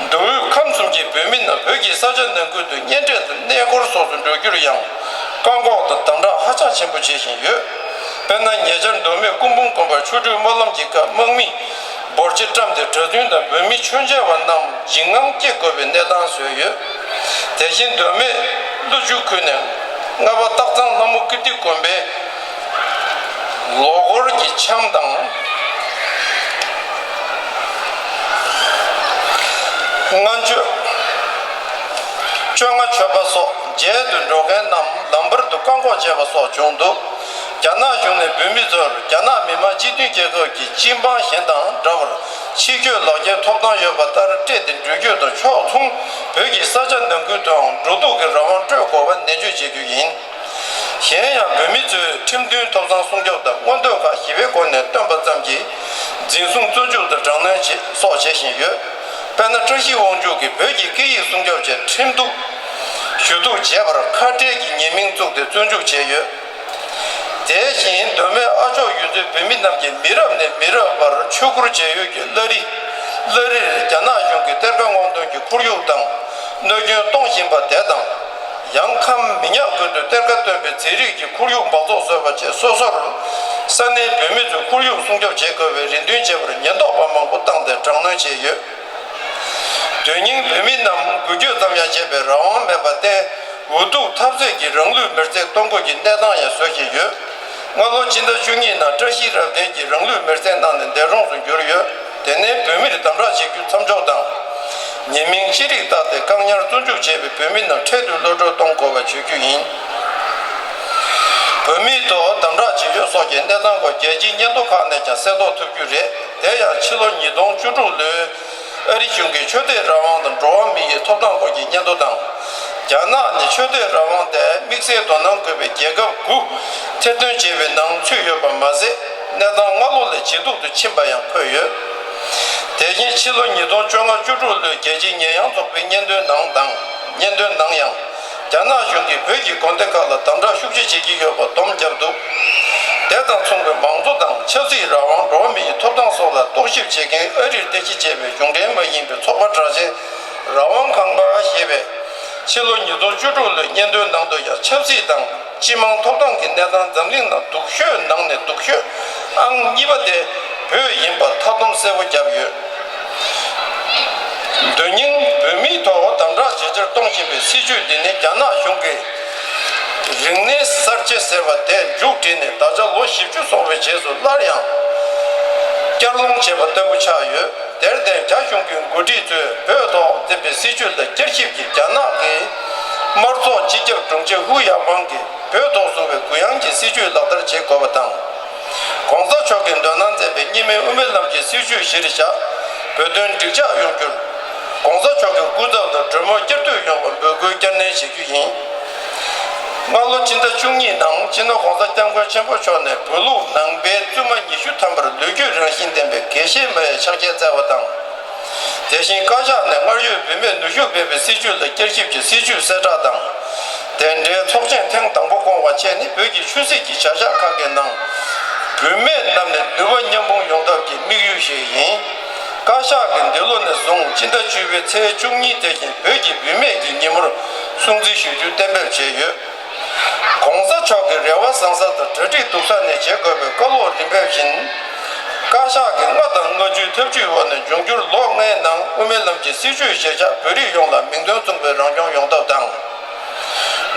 མདོ་དབུས་ཁམས་གསུམ་གྱི་བོད་མི་རྣམས་བོད་ཀྱི་ས་ཆ་ནང་ཁུལ་དུ་གཉེན་འཕྲད་དང་གནས་སྐོར་སོགས་སུ་འགྲོ་རྒྱུར་ཡང་བཀག་འགོག་དང་དམ་དྲག་ཧ་ཅང་ཆེན་པོ་བྱེད་བཞིན་ཡོད། དཔེར་ན། ཉེ་ཆར་མདོ་སྨད་སྐུ་འབུམ་དགོན་པར་ཆོ་འཕྲུལ་སྨོན་ལམ་གྱི་སྐབས་དམག་མིས་འབོར་ཆེ་བཀྲམ་སྟེ་གྲྭ་བཙུན་དང་བོད་མི་མཆོད་མཇལ་བ་རྣམས་འཇིགས་དངངས་སྐྱེ་དགོས་པའི་གནས་སྟངས་བཟོས་ཡོད། དེ་བཞིན་མདོ་སྨད་ཀླུ་ཆུ་ཁུལ་ནས་རྔ་བ་སྟག་ཚང་ལྷ་མོ་ཀིརྟི་དགོན་པའི་ལོ་འཁོར་གྱི་འཆམ་དང་། ལྔ་མཆོད། བཅོ་ལྔ་མཆོད་པ་སོགས་མཇལ་དུ་འགྲོ་མཁན་རྣམས་ལམ་བར་དུ་བཀག་འགོག་བྱས་པ་སོགས་བྱུང་འདུག་རྒྱ་ནག་གཞུང་ནས་བོད་མི་ཚོར་རྒྱ་ནག་མི་དམངས་སྤྱི་མཐུན་རྒྱལ་ཁབ་ཀྱི་སྤྱི་འབངས་གཞན་དང་འདྲ་བར་ཕྱི་སྐྱོད་ལག་འཁྱེར་ཐོབ་ཐང་ཡོད་པ་ལྟར་སྤྲད་དེ་འགྲུལ་སྐྱོད་དང་། ཕྱོགས་མཚུངས་བོད་ཀྱི་ས་ཆ་ནང་ཁུལ་དུའང་འགྲོ་འདུག་གི་རང་དབང་སྤྲོད་དགོས་པ་ནན་བརྗོད་བྱེད་རྒྱུ་ཡིན། གཞན་ཡང་བོད་མི་ཚོས་ཁྲིམས་མཐུན་ཐོབ་ཐང་སྲུང་སྐྱོབ་དང་མངོན་འདོད་ཁག་ཞི་བའི་སྒོ་ནས་བཏོན་པ་ཙམ་གྱིས་འཛིན་བཟུང་བཙོན་འཇུག་དང་དྲག་གནོན་བྱེད་སོགས་བྱེད་བཞིན་ཡོད། དཔེར་ན། བཀྲ་ཤིས་དབང་ཕྱུག་གིས་བོད་ཀྱི་སྐད་ཡིག་སྲུང་སྐྱོབ་ཆེད་ཁྲིམས་གཏུག་ཞུ་གཏུག་བྱས་པར་ཁ་བྲལ་གྱི་ཉེས་མིང་བཙུགས་ཏེ་བཙོན་འཇུག་བྱས་ཡོད། དེ་བཞིན་མདོ་སྨད་ཨ་མཆོག་ཡུལ་ཚོའི་བོད་མི་རྣམས་ཀྱིས་མི་རབས་ནས་མི་རབས་བར་ཆོས་སྒར་བྱས་ཡོད་ཀྱི་བླ་རི། བླ་རིར་རྒྱ་ནག་གཞུང་གིས་གཏེར་ཁ་སྔོག་འདོན་གྱི་ཁོར་ཡུག་དང་གནོད་སྐྱོན་གཏོང་བཞིན་པ་དེ་དང་། ཡང་ཁམས་མི་ཉག་ཁུལ་དུ་གཏེར་ཁ་བཏོན་པའི་རྫས་རིགས་ཀྱི་ཁོར་ཡུག་འབག་བཙོག་བཟོས་པ་བཅས། སོ་སོར་ས་གནས་བོད་མི་ཚོས་ཁོར་ཡུག་སྲུང་སྐྱོབ་བྱེད་དགོས་པའི་རེ་འདུན་བྱས་པར་ཉེན་རྟོག་པ་མང་པོ་བཏང་སྟེ་དྲག་གནོན་བྱས་ཡོད། དོན་སྙིང་བོད་མི་རྣམས་འགུལ་སྐྱོད་ཙམ་ཡང་བྱེད་པའི་རང་དབང་མེད་པར་བརྟེན། འུ་ཐུག་འཐབ་རྩོད་ཀྱིས་རང་ལུས་མེར་སྲེག་གཏོང་དགོས་ཀྱི་གནས་སྟངས་ཡང་བཟོ་བཞིན་ཡོད། སྔ་ལོ་སྤྱི་ཟླ་བཅུ་གཉིས་ནང་བཀྲ་ཤིས་རབ་བརྟན་གྱིས་རང་ལུས་མེར་སྲེག་གནང་ནས་འདས་གྲོངས་སུ་གྱུར་ཡོད། དེ་ནས་བོད་མིར་དམ་དྲག་བྱེད་རྒྱུ་མཚམས་འཇོག་དང་། ཉེས་མིང་ཅི་རིགས་བཏགས་ཏེ་བཀག་ཉར་བཙོན་འཇུག་བྱས་པའི་བོད་མི་རྣམས་འཕྲལ་དུ་གློད་བཀྲོལ་གཏོང་དགོས་པ་བརྗོད་རྒྱུ་ཡིན། བོད་མིའི་ཐོག་དམ་དྲག་བྱེད་ཕྱོགས་སོགས་ཀྱི་གནས་སྟངས་སྐོར་རྒྱལ་སྤྱིའི་སྙན་ཐོ་ཁག་ནས་ཀྱང་གསལ་རྟོགས་ཐུབ་རྒྱུ་རེད། དེ་ཡང་ཕྱི་ལོ་ཉིས་སྟོང་བཅུ་དྲུག་ལོའི་ཨ་རི་གཞུང་གི་ཆོས་དད་རང་དབང་དང་འགྲོ་བ་མི་ཡི་ཐོབ་ཐང་སྐོར་གྱི་སྙན་ཐོ་དང་། རྒྱ་ནག་ནི་ཆོས་དད་རང་དབང་དེ་དམིགས་བསལ་དོ་སྣང་དགོས་པའི་རྒྱལ་ཁབ་དགུ། གཏེར་འདོན་བྱས་པའི་ནང་ཚུད་ཡོད་པ་མ་ཟད། གནས་སྟངས་སྔ་ལོགས་ལས་ཇེ་སྡུག་ཏུ་ཕྱིན་པ་ཡང་འཁོད་ཡོད། དེ་བཞིན་ཕྱི་ལོ་ཉིས་སྟོང་བཅོ་ལྔ་བཅུ་དྲུག་ལོའི་རྒྱལ་སྤྱིའི་ཉེས་ཡངས་ཚོགས་པའི་སྙན་ཐོའི་ནང་དང་། སྙན་ཐོའི་ནང་ཡང་། རྒྱ་ནག་གཞུང་གིས་བོད་ཀྱི་དགོན་སྡེ་ཁག་ལ་དམ་དྲག་ཤུགས་ཆེ་བྱེད་ཀྱི་ཡོད་པ་སྡོམ་བརྒྱབ་འདུག། དེ་དང་མཚུངས་པའི་མང་གཙོ་དང་ཆབ་སྲིད་རང་དབང་། འགྲོ་བ་མིའི་ཐོབ་ཐང་སོགས་ལ་རྟོག་ཞིབ་བྱེད་མཁན་ཨ་རིར་རྟེན་གཞི་བྱས་པའི་གཞུང་འབྲེལ་མ་ཡིན་པའི་ཚོགས་པ་དྲག་ཆེན་རང་དབང་ཁང་པ་ཞེས་པས། ཕྱི་ལོ་ཉིས་སྟོང་བཅུ་དྲུག་ལོའི་སྙན་ཐོའི་ནང་དུ་ཡང་ཆབ་སྲིད་དང་། སྤྱི་དམངས་ཐོབ་ཐང་གི་གནས་སྟངས་འཛམ་གླིང་ནང་སྡུག་ཤོས་ནང་ནས་སྡུག་ཤོས་ཨང་གཉིས་པ་དེ་བོད་ཡིན་པ་མཐའ་སྡོམ་གསལ་པོ་བརྒྱབ་ཡོད། དོན་སྙིང་། བོད་མིའི་ཐོག་དམ་དྲག་ཇེ་ཆེར་གཏོང་བཞིན་པའི་སྲིད་བྱུས་འདི་ནི་རྒྱ་ནག་གཞུང་གིས་རིག་གནས་གསར་བརྗེ་ཟེར་བ་དེ་མཇུག་བསྒྲིལ་ནས་ད་ཆ་ལོ་བཞི་བཅུ་སོང་བའི་རྗེས་སུ་སླར་ཡང་བསྐྱར་སློང་བྱས་པ་ལྟ་བུ་ཆགས་ཡོད། དེར་བརྟེན་རྒྱ་གཞུང་གི་འགོ་ཁྲིད་ཚོས་བོད་ཐོག་འཛིན་པའི་སྲིད་བྱུས་ལ་བསྐྱར་ཞིབ་ཀྱིས་རྒྱ་ནག་གི་དམར་ཚོགས་སྤྱི་ཁྱབ་དྲུང་ཆེ་ཧུ་ཡ་ཧྥང་གིས་བོད་ཐོག་བཟུང་བའི་གུ་ཡངས་ཀྱི་སྲིད་བྱུས་ལག་བསྟར་བྱེད་དགོས་པ་དང་། ༸གོང་ས་མཆོག་གིས་འདོད་སྣང་མཛད་པའི་གཉིས་སྨན་དབུ་མའི་ལམ་གྱི་སྲིད་བྱུས་གཞིར་བཞག་བོད་དོན་འགྲིག་འཇགས་ཡོང་རྒྱུར། ༸གོང་ས་མཆོག་གི་སྐུ་ཚབ་དང་གྲོས་མོལ་བསྐྱར་ཟློས་ཡོང་བར་འབོད་སྐུལ་བསྐྱར་ནན་བྱེད་རྒྱུ་ཡིན། སྔ་ལོ་ཕྱི་ཟླ་བཅུ་གཉིས་ནང་སྤྱི་ནོར་༸གོང་ས་༸སྐྱབས་མགོན་ཆེན་པོ་མཆོག་ནས་བོད་ལུགས་ནང་པའི་བཙུན་མ་ཉི་ཤུ་ཐམ་པར་ལོ་རྒྱུས་རང་བཞིན་ལྡན་པའི་དགེ་བཤེས་མའི་ཕྱག་འཁྱེར་སྩལ་བ་དང་། དེ་བཞིན་བཀའ་ཤག་ནས་སྔར་ཡོད་བུད་མེད་ནུས་ཤུགས་སྤེལ་བའི་སྲིད་བྱུས་ལ་བསྐྱར་ཞིབ་ཀྱི་སྲིད་བྱུས་གསལ་བསྒྲགས་དང་། དེ་འབྲེལ་ཚོགས་ཆེན་ཐེངས་དང་པོ་བསྐོང་བ་བཅས་ནི་བོད་ཀྱི་ཆོས་སྲིད་ཀྱི་བྱ་གཞག་ཁག་གི་ནང་། བུད་མེད་རྣམས་ནས་ནུས་པ་མཉམ་སྤུངས་ཡོང་ཐབས་ཀྱི་དམིགས་ཡུལ་ཞིག་ཡིན། བཀའ་ཤག་གིས་འདི་ལོ་ནས་བཟུང་སྤྱི་ཟླ་བཅུ་པའི་ཚེས་བཅུ་གཉིས་དེ་བཞིན་བོད་ཀྱི་བུད་མེད་ཀྱི་ཉིན་མོར་སྲུང་བརྩི་ཞུ་རྒྱུ་གཏན་འབེབས་བྱས་ཡོད། ༸གོང་ས་མཆོག་གི་རེ་བ་བཟང་ས་དང་གྲ་སྒྲིག་སྡུག་ས་ནས་བྱེད་དགོས་པའི་བཀའ་སློབ་རིམ་པ་བཞིན། བཀའ་ཤག་གིས་ལྔ་དང་ལྔ་བཅུའི་ཐབས་ཇུས་འོག་ནས་འབྱུང་འགྱུར་ལོ་ལྔའི་ནང་དབུ་མའི་ལམ་གྱི་སྲིད་བྱུས་གཞིར་བཞག་བོད་རིགས་ཡོངས་ལ་མིང་དོན་མཚུངས་པའི་རང་སྐྱོང་ཡོང་ཐབས་དང་།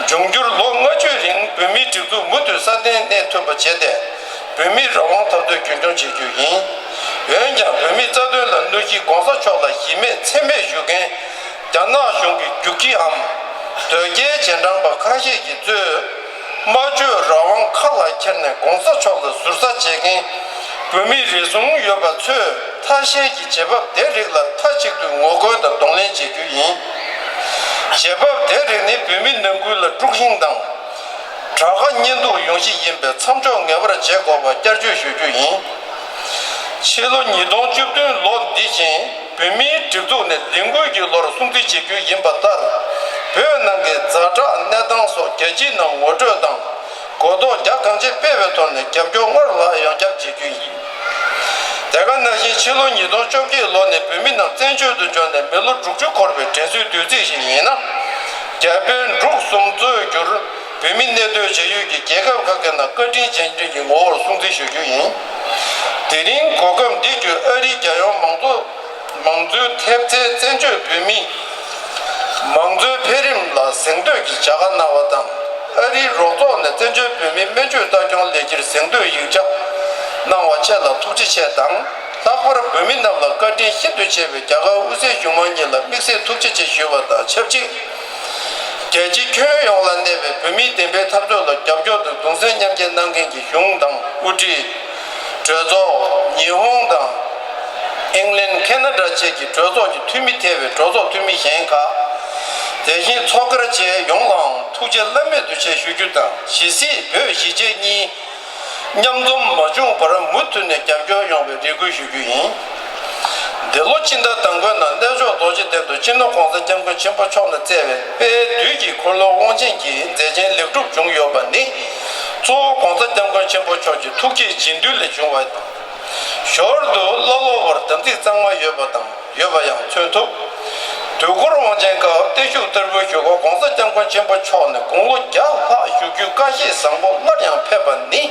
འབྱུང་འགྱུར་ལོ་ལྔ་བཅུའི་རིང་བོད་མིའི་སྒྲིག་འཛུགས་མུ་མཐུད་སྲ་བརྟན་གནས་ཐུབ་པ་བྱས་ཏེ། བོད་མིའི་རང་དབང་འཐབ་རྩོད་རྒྱུན་འཁྱོངས་བྱེད་རྒྱུ་ཡིན། འོན་ཀྱང་བོད་མིའི་རྩ་དོན་ལ་གནོད་གཞི་༸གོང་ས་མཆོག་ལ་གཞི་མེད་མཚན་སྨད་ཞུ་མཁན། རྒྱ་ནག་གཞུང་གི་རྒྱུག་ཁྱིའམ། དོལ་རྒྱལ་རྗེས་འབྲང་པ་ཁ་ཤས་ཀྱིས་གཙོས། སྨྲ་བརྗོད་རང་དབང་ཁ་ལ་འཁྱེར་ནས་༸གོང་ས་མཆོག་ལ་ཟུར་ཟ་བྱེད་མཁན། བོད་མི་རེ་ཟུང་ཡོད་པ་ཚོས་ཐ་ཤལ་གྱི་བྱེད་བབ་དེ་རིགས་ལ་མཐའ་གཅིག་ཏུ་ངོ་རྒོལ་དང་གདོང་ལེན་བྱེད་རྒྱུ་ཡིན། བྱེད་བབ་དེ་རིགས་ནི་བོད་མི་ནང་ཁུལ་ལ་དཀྲུག་ཤིང་དང་། དགྲ་དགའ་གཉེན་སྡུག་ཡོང་གཞི་ཡིན་པས་མཚམས་འཇོག་ངེས་པར་བྱེད་དགོས་པ་བསྐྱར་བརྗོད་ཞུ་རྒྱུ་ཡིན། ཕྱི་ལོ་ཉིས་སྟོང་བཅུ་བདུན་ལོ་འདི་བཞིན་བོད་མིའི་སྒྲིག་འཛུགས་ནས་ལས་འགུལ་གྱི་ལོར་སྲུང་བརྩི་བྱེད་རྒྱུ་ཡིན་པ་ལྟར། བོད་ནང་གི་ཛ་དྲག་གནས་སྟངས་སོགས་རྒྱལ་སྤྱིའི་ནང་ངོ་སྤྲོད་དང་། གོ་རྟོགས་རྒྱ་གང་ཆེ་སྤེལ་བའི་ཐོག་ནས་རྒྱབ་སྐྱོར་སྔར་ལྷག་ཡོང་རྒྱུར་བྱེད་རྒྱུ་ཡིན། དེ་ག་ནང་བཞིན་ཕྱི་ལོ་ཉིས་སྟོང་བཅོ་བརྒྱད་ལོ་ནས་བོད་མི་རྣམས་བཙན་བྱོལ་དུ་འབྱོར་ནས་མི་ལོ་དྲུག་ཅུ་འཁོར་བའི་དྲན་གསོའི་དུས་ཚིགས་ཤིག་ཡིན་ན། རྒྱ་བོད་འབྲུག་གསུམ་གཙོས་གྱུར་བོད་མི་གནས་སྡོད་བྱ་ཡུལ་གྱི་རྒྱལ་ཁབ་ཁག་གི་ནང་བཀའ་དྲིན་རྗེས་དྲན་གྱི་ངོ་བོར་སྲུང་བརྩི་ཞུ་རྒྱུ་ཡིན། དེ་རིང་གོ་སྐབས་འདི་བརྒྱུད་ཨ་རིའི་རྒྱལ་ཡོངས་མང་གཙོ། མང་གཙོའི་ཐེབས་རྩའི་བཙན་བྱོལ་བོད་མི། མང་གཙོའི་འཕེལ་རིམ་ལ་གཟེངས་བསྟོད་ཀྱི་བྱ་དགའ་གནང་བ་དང་། ཨ་རིའི་རོགས་ཚོགས་ནས་བཙན་བྱོལ་བོད་མིའི་སྨན་བཅོས་ལྟ་སྐྱོང་ལས་འཁྱུར་གཟེངས་བསྟོད་ཡིག་ཆ་གནང་བ་བཅས་ལ་ཐུགས་རྗེ་ཆེ་དང་། ལྷག་པར་བོད་མི་རྣམས་ལ་བཀའ་དྲིན་ཤིན་ཏུ་ཆེ་བའི་རྒྱ་གར་དབུ་སའི་གཞུང་མང་གཉིས་ལ་དམིགས་བསལ་ཐུགས་རྗེ་ཆེ་ཞུ་བ་དང་ཆབས་ཅིག་རྒྱལ་སྤྱི་ཁྱོན་ཡོངས་ལ་གནས་པའི་བོད་མིའི་བདེན་པའི་འཐབ་རྩོད་ལ་རྒྱབ་སྐྱོར་དང་གདུང་སེམས་མཉམ་སྐྱེད་གནང་མཁན་གྱི་གཞུང་དང་དབུ་ཁྲིད། གྲོས་ཚོགས། ཉི་ཧོང་དང་། ཨིང་ལན། ཁེ་ན་ཌ་བཅས་ཀྱི་གྲོས་ཚོགས་ཀྱི་འཐུས་མི་ཐེ་བའི་གྲོས་ཚོགས་འཐུས་མི་གཞན་ཁག་དེ་བཞིན་ཚོགས་སྒེར་བཅས་ཡོངས་ལའང་ཐུགས་རྗེ་བླ་མེད་དུ་ཆེ་ཞུ་རྒྱུ་དང་། ཇི་སྲིད་བོད་གཞིས་བྱེས་གཉིས་མཉམ་འཛོམས་མ་བྱུང་བར་མུ་མཐུད་ནས་རྒྱབ་སྐྱོར་ཡོང་བའི་རེ་སྐུལ་ཞུ་རྒྱུ་ཡིན། འདི་ལོ་སྤྱི་ཟླ་དང་པོའི་ནང་གནས་མཆོག་རྡོ་རྗེ་གདན་དུ་སྤྱི་ནོར་༸གོང་ས་༸སྐྱབས་མགོན་ཆེན་པོ་མཆོག་ནས་བསྩལ་བའི་དཔལ་དུས་ཀྱི་འཁོར་ལོ་དབང་ཆེན་གྱི་མཛད་ཆེན་ལེགས་གྲུབ་བྱུང་ཡོད་པ་ནི། གཙོ་བོ་༸གོང་ས་༸སྐྱབས་མགོན་ཆེན་པོ་མཆོག་གི་ཐུགས་བསྐྱེད་རྗེས་མཐུན་ལས་བྱུང་བ་དང་། ཞོར་དུ་བླ་སློབ་བར་དམ་ཚིག་གཙང་མ་ཡོད་པ་དང་ཡོད་པ་ཡང་མཚོན་ཐུབ། དུས་འཁོར་དབང་ཆེན་སྐབས་བརྟན་བཞུགས་བསྟར་འབུལ་ཞུ་སྒོར་༸གོང་ས་༸སྐྱབས་མགོན་ཆེན་པོ་མཆོག་ནས་དགུང་ལོ་བརྒྱ་ལྷག་བཞུགས་རྒྱུའི་བཀའ་བཞེས་བཟང་པོ་སླར་ཡང་ཕེབས་པ་ནི།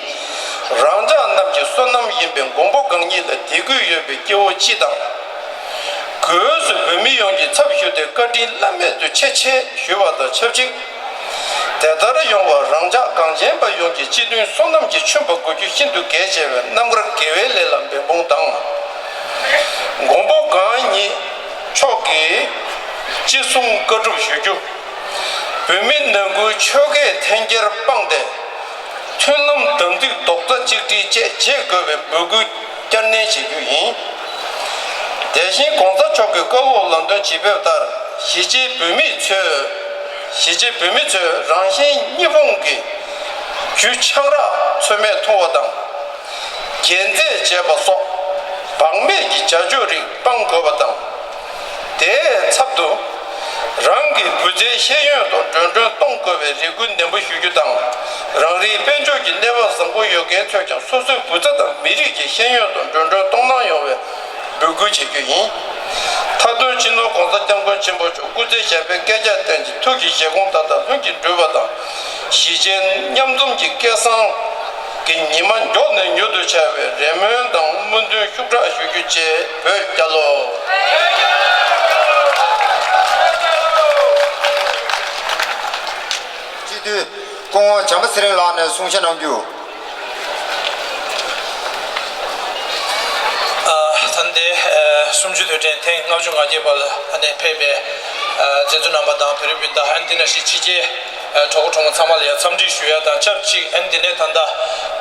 རང་ཅག་རྣམས་ཀྱི་བསོད་ནམས་ཡིན་པའི་མགོན་པོ་གང་ཉིད་ལ་དད་གུས་ཡོད་པའི་སྐྱེ་བོ་སྤྱི་དང་། སྒོས་སུ་བོད་མི་ཡོངས་ཀྱི་ཚབ་ཞུས་ཏེ་བཀའ་དྲིན་བླ་མེད་དུ་ཆེ་ཆེ་ཞུ་བ་དང་ཆབས་ཅིག་དེ་ལྟར་ཡོང་བར་རང་ཅག་གངས་ཅན་པ་ཡོངས་ཀྱི་སྤྱི་མཐུན་བསོད་ནམས་ཀྱི་མཆོད་པ་དགོས་རྒྱུ་ཤིན་ཏུ་གལ་ཆེ་བས་རྣམ་དཀར་དགེ་བའི་ལས་ལ་འབད་འབུངས་དང་། མགོན་པོ་གང་ཉིད་མཆོག་གིས་ཅི་གསུང་བཀའ་སྒྲུབ་ཞུ་རྒྱུ། བོད་མི་ནང་ཁུལ་ཆོས་བརྒྱད་འཐེན་འཁྱེར་སྤངས་ཏེ། མཐུན་ལམ་དམ་ཚིག་རྡོག་རྩ་གཅིག་སྒྲིལ་བཅས་བྱེད་དགོས་པའི་འབོད་སྐུལ་བསྐྱར་ནན་བྱེད་རྒྱུ་ཡིན། དེ་བཞིན་༸གོང་ས་མཆོག་གི་བཀའ་སློབ་ལམ་སྟོན་ཇི་ཕེབས་ལྟར་གཞིས་བྱེས་བོད་མི་ཚོས་གཞིས་བྱེས་བོད་མི་ཚོས་རང་གཞན་གཉིས་སྤོང་གི་ ཆུ་ཆང་རག་ཚོད་མེད་འཐུང་བ་དང་། རྒྱལ་རྩེད་བྱེད་པ་སོགས་བག་མེད་ཀྱི་བྱ་སྤྱོད་རིགས་སྤང་དགོས་པ་དང་། དེའི་ཚབ་ཏུ། རང་གི་བུ་ཚའི་ཤེས་ཡོན་དུ་འགྲོ་གྲོན་གཏོང་དགོས་པའི་རེ་སྐུལ་ནན་པོ་ཞུ་རྒྱུ་དང་། རང་རེའི་དཔལ་འབྱོར་གྱི་གནས་བབ་བཟང་པོ་ཡོད་མཁན་ཚོས་ཀྱང་སོ་སོའི་བུ་ཚ་དང་མི་རིགས་ཀྱི་ཤེས་ཡོན་དུ་འགྲོ་གྲོན་གཏོང་གནང་ཡོང་བའི་འབོད་སྐུལ་བྱེད་རྒྱུ་ཡིན། མཐའ་དོན་སྤྱི་ནོར་༸གོང་ས་༸སྐྱབས་མགོན་ཆེན་པོ་མཆོག་སྐུ་ཚེ་ཞབས་པད་བསྐལ་བརྒྱར་བརྟན་ཅིང་ཐུགས་ཀྱི་བཞེད་དགོངས་མཐའ་དག་ལྷུན་གྱིས་འགྲུབ་པ་དང་། གཞིས་བྱེས་མཉམ་འཛོམས་ཀྱི་སྐལ་བཟང་གི་ཉི་མ་མགྱོགས་ནས་མྱུར་དུ་འཆར་བའི་རེ་སྨོན་དང་སྨོན་འདུན་ཤུགས་དྲག་ཞུ་རྒྱུ་བཅས་འབོད་རྒྱལ་ལོ། སྤྱི་འཐུས་སྐུ་ངོ་བྱམས་པ་ཚེ་རིང་ལགས་ནས་གསུང་བཤད་གནང་རྒྱུ། ཨ། ད་ལྟའི་ཨ་གསུམ་བཅུའི་དུས་དྲན་ཐེངས་ལྔ་བཅུ་ང་བརྒྱད་པ་ལ་ཨ་ནི་ཕེབས་པའི་ཨ་མཛད་གཙོ་རྣམ་པ་དང་བོད་རིགས་སྤུན་ཟླ། ཨ་ནི་དེ་ནང་བཞིན་ཕྱི་རྒྱལ་ཨ་གྲོགས་པོ་གྲོགས་མོ་ཚང་མ་ལ་ཡང་འཚམས་འདྲི་ཞུ་ཡ་དང་ཆབས་ཅིག་ཨ་ནི་དེ་ནས་ད་ལྟ་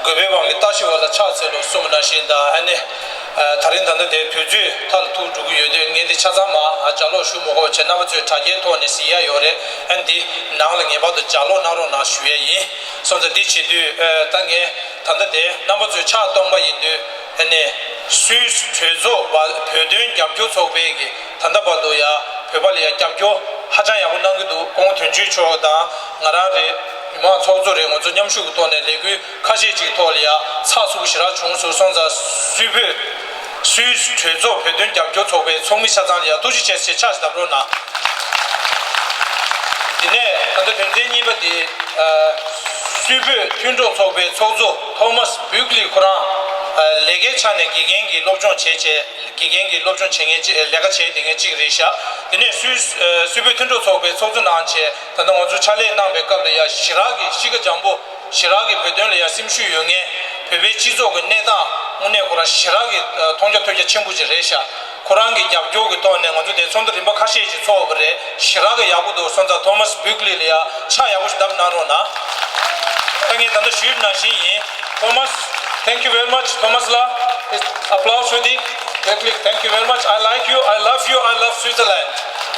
དགོས་པའི་དབང་གིས་ལྟ་ཞིབ་པ་ལ་ཕྱག་འཚལ་ལོ་གསུངས་པ་ནང་བཞིན་དང་། ཨ་ནི་ཨ་ད་རིང་ད་ལྟ་དེ་དུས་ཚོད་མཐའ་ལ་ཐུག་འགྲོ་གི་ཡོད་དུས་ངས་འདི་ཆ་ཚང་མ་ཨ་ལྗགས་ཀློག་ཞུ་མི་དགོས་པ་བྱས། རྣམ་པ་ཚོས་དྲ་རྒྱའི་ཐོག་ནས་གཟིགས་ཡ་ཡོད་རེད། ཨ་ནི་འདི་ནང་ལ་ངེས་པར་དུ་ལྗགས་ཀློག་གནང་རོགས་གནང་ཞུ་ཡ་ཡིན། སོང་ཙང་འདི་བྱེད་དུས་ཨ་ད་ངས་ད་ལྟ་དེ་རྣམ་པ་ཚོས་ཕྱག་སྟོང་པ་ཡིན་དུས། ཨ་ནི་སུད་སི་གྲོས་ཚོགས་བོད་དོན་རྒྱབ་སྐྱོར་ཚོགས་པའི་གི་ད་ལྟ་བར་དུ་ཡ་བོད་པ་ལ་ཡ་རྒྱབ་སྐྱོར་ཧ་ཅང་ཡག་པོ་གནང་གི་འདུག་སྐུ་ངོ་དོན་གཅོད་མཆོག་དང་ང་རང་རེད། མི་མང་ཚོགས་གཙོ་རེད། ང་ཚོ་མཉམ་ཞུགས་ཀྱི་ཐོག་ནས་ལས་འགུལ་ཁ་ཤས་ཅིག་ཐོག་ལ་ཡ་ཚགས་ཚུད་པོ་ཞེ་དྲག་བྱུང་སོང་། སོང་ཙང་སུད་བོད་སུད་སི་གྲོས་ཚོགས་བོད་དོན་རྒྱབ་སྐྱོར་ཚོགས་པའི་ཚོགས་མི་ཆ་ཚང་ལ་ཡ་ཐུགས་རྗེ་ཆེ་ཞེས་ཕྱག་བརྡབ་རོགས་གནང་། དེ་ནས་ད་ལྟ་དོན་ཚན་གཉིས་པ་དེ། ཨ་སུད་བོད་མཐུན་གྲོགས་ཚོགས་པའི་ཚོགས་གཙོ་ཐོ་མཱས་བུག་ལི་ཁོ་རང་ཨ་ལས་ཀའི་ཆ་ནས་དགེ་རྒན་གྱི་སློབ་སྦྱོང་བྱས་བྱས། དགེ་རྒན་གྱི་སློབ་སྦྱོང་བྱེད་མཁན་ཅིག་ལས་ཀ་བྱས་བསྡད་མཁན་ཅིག་རེད་ཤག་དེ་ནས་སུད་ཨ་སུད་བོད་མཐུན་གྲོགས་ཚོགས་པའི་ཚོགས་གཙོ་གནང་བྱས། ད་ལྟ་ང་ཚོ་ཕྱག་ལས་གནང་པའི་སྐབས་ལ་ཡ་ཞེ་དྲག་གི་གཤིས་ཀ་འཇམ་པོ། ཞེ་དྲག་གི་བོད་དོན་ལ་ཡ་སེམས་ཤུགས་ཡོད་མཁན། བོད་པའི་སྤྱི་ཚོགས་ཀྱི་གནས་སྟངས་དངོས་གནས་ཁོ་རང་ཞེ་དྲག་གི་ཨ་མཐོང་རྒྱ་ཐོས་རྒྱ་ཆེན་པོ་ཅིག་རེད་ཤག་ཁོ་རང་གི་རྒྱབ་སྐྱོར་གྱི་ཐོག་ནས་ང་ཚོ་དེ་ཚོགས་འདུ་རིམ་པ་ཁ་ཤས་ཤིག་ཚོགས་པ་རེད། ཞེ་དྲག་གི་ཡག་པོ་འདུག་སོང་ཙང་ཐོ་མཱས་བུག་ལི་ལ་ཡ་ཕྱག་ཡག་པོ་ཞིག་བརྡབས་གནང་རོགས་གནང་། ད་ངས་ད་ལྟ་ཞུས་པ་ནང་བཞིན་ཡིན། Thomas, thank you very much. Thomas la, applause with the public. Thank you very much. I like you. I love you. I love Switzerland.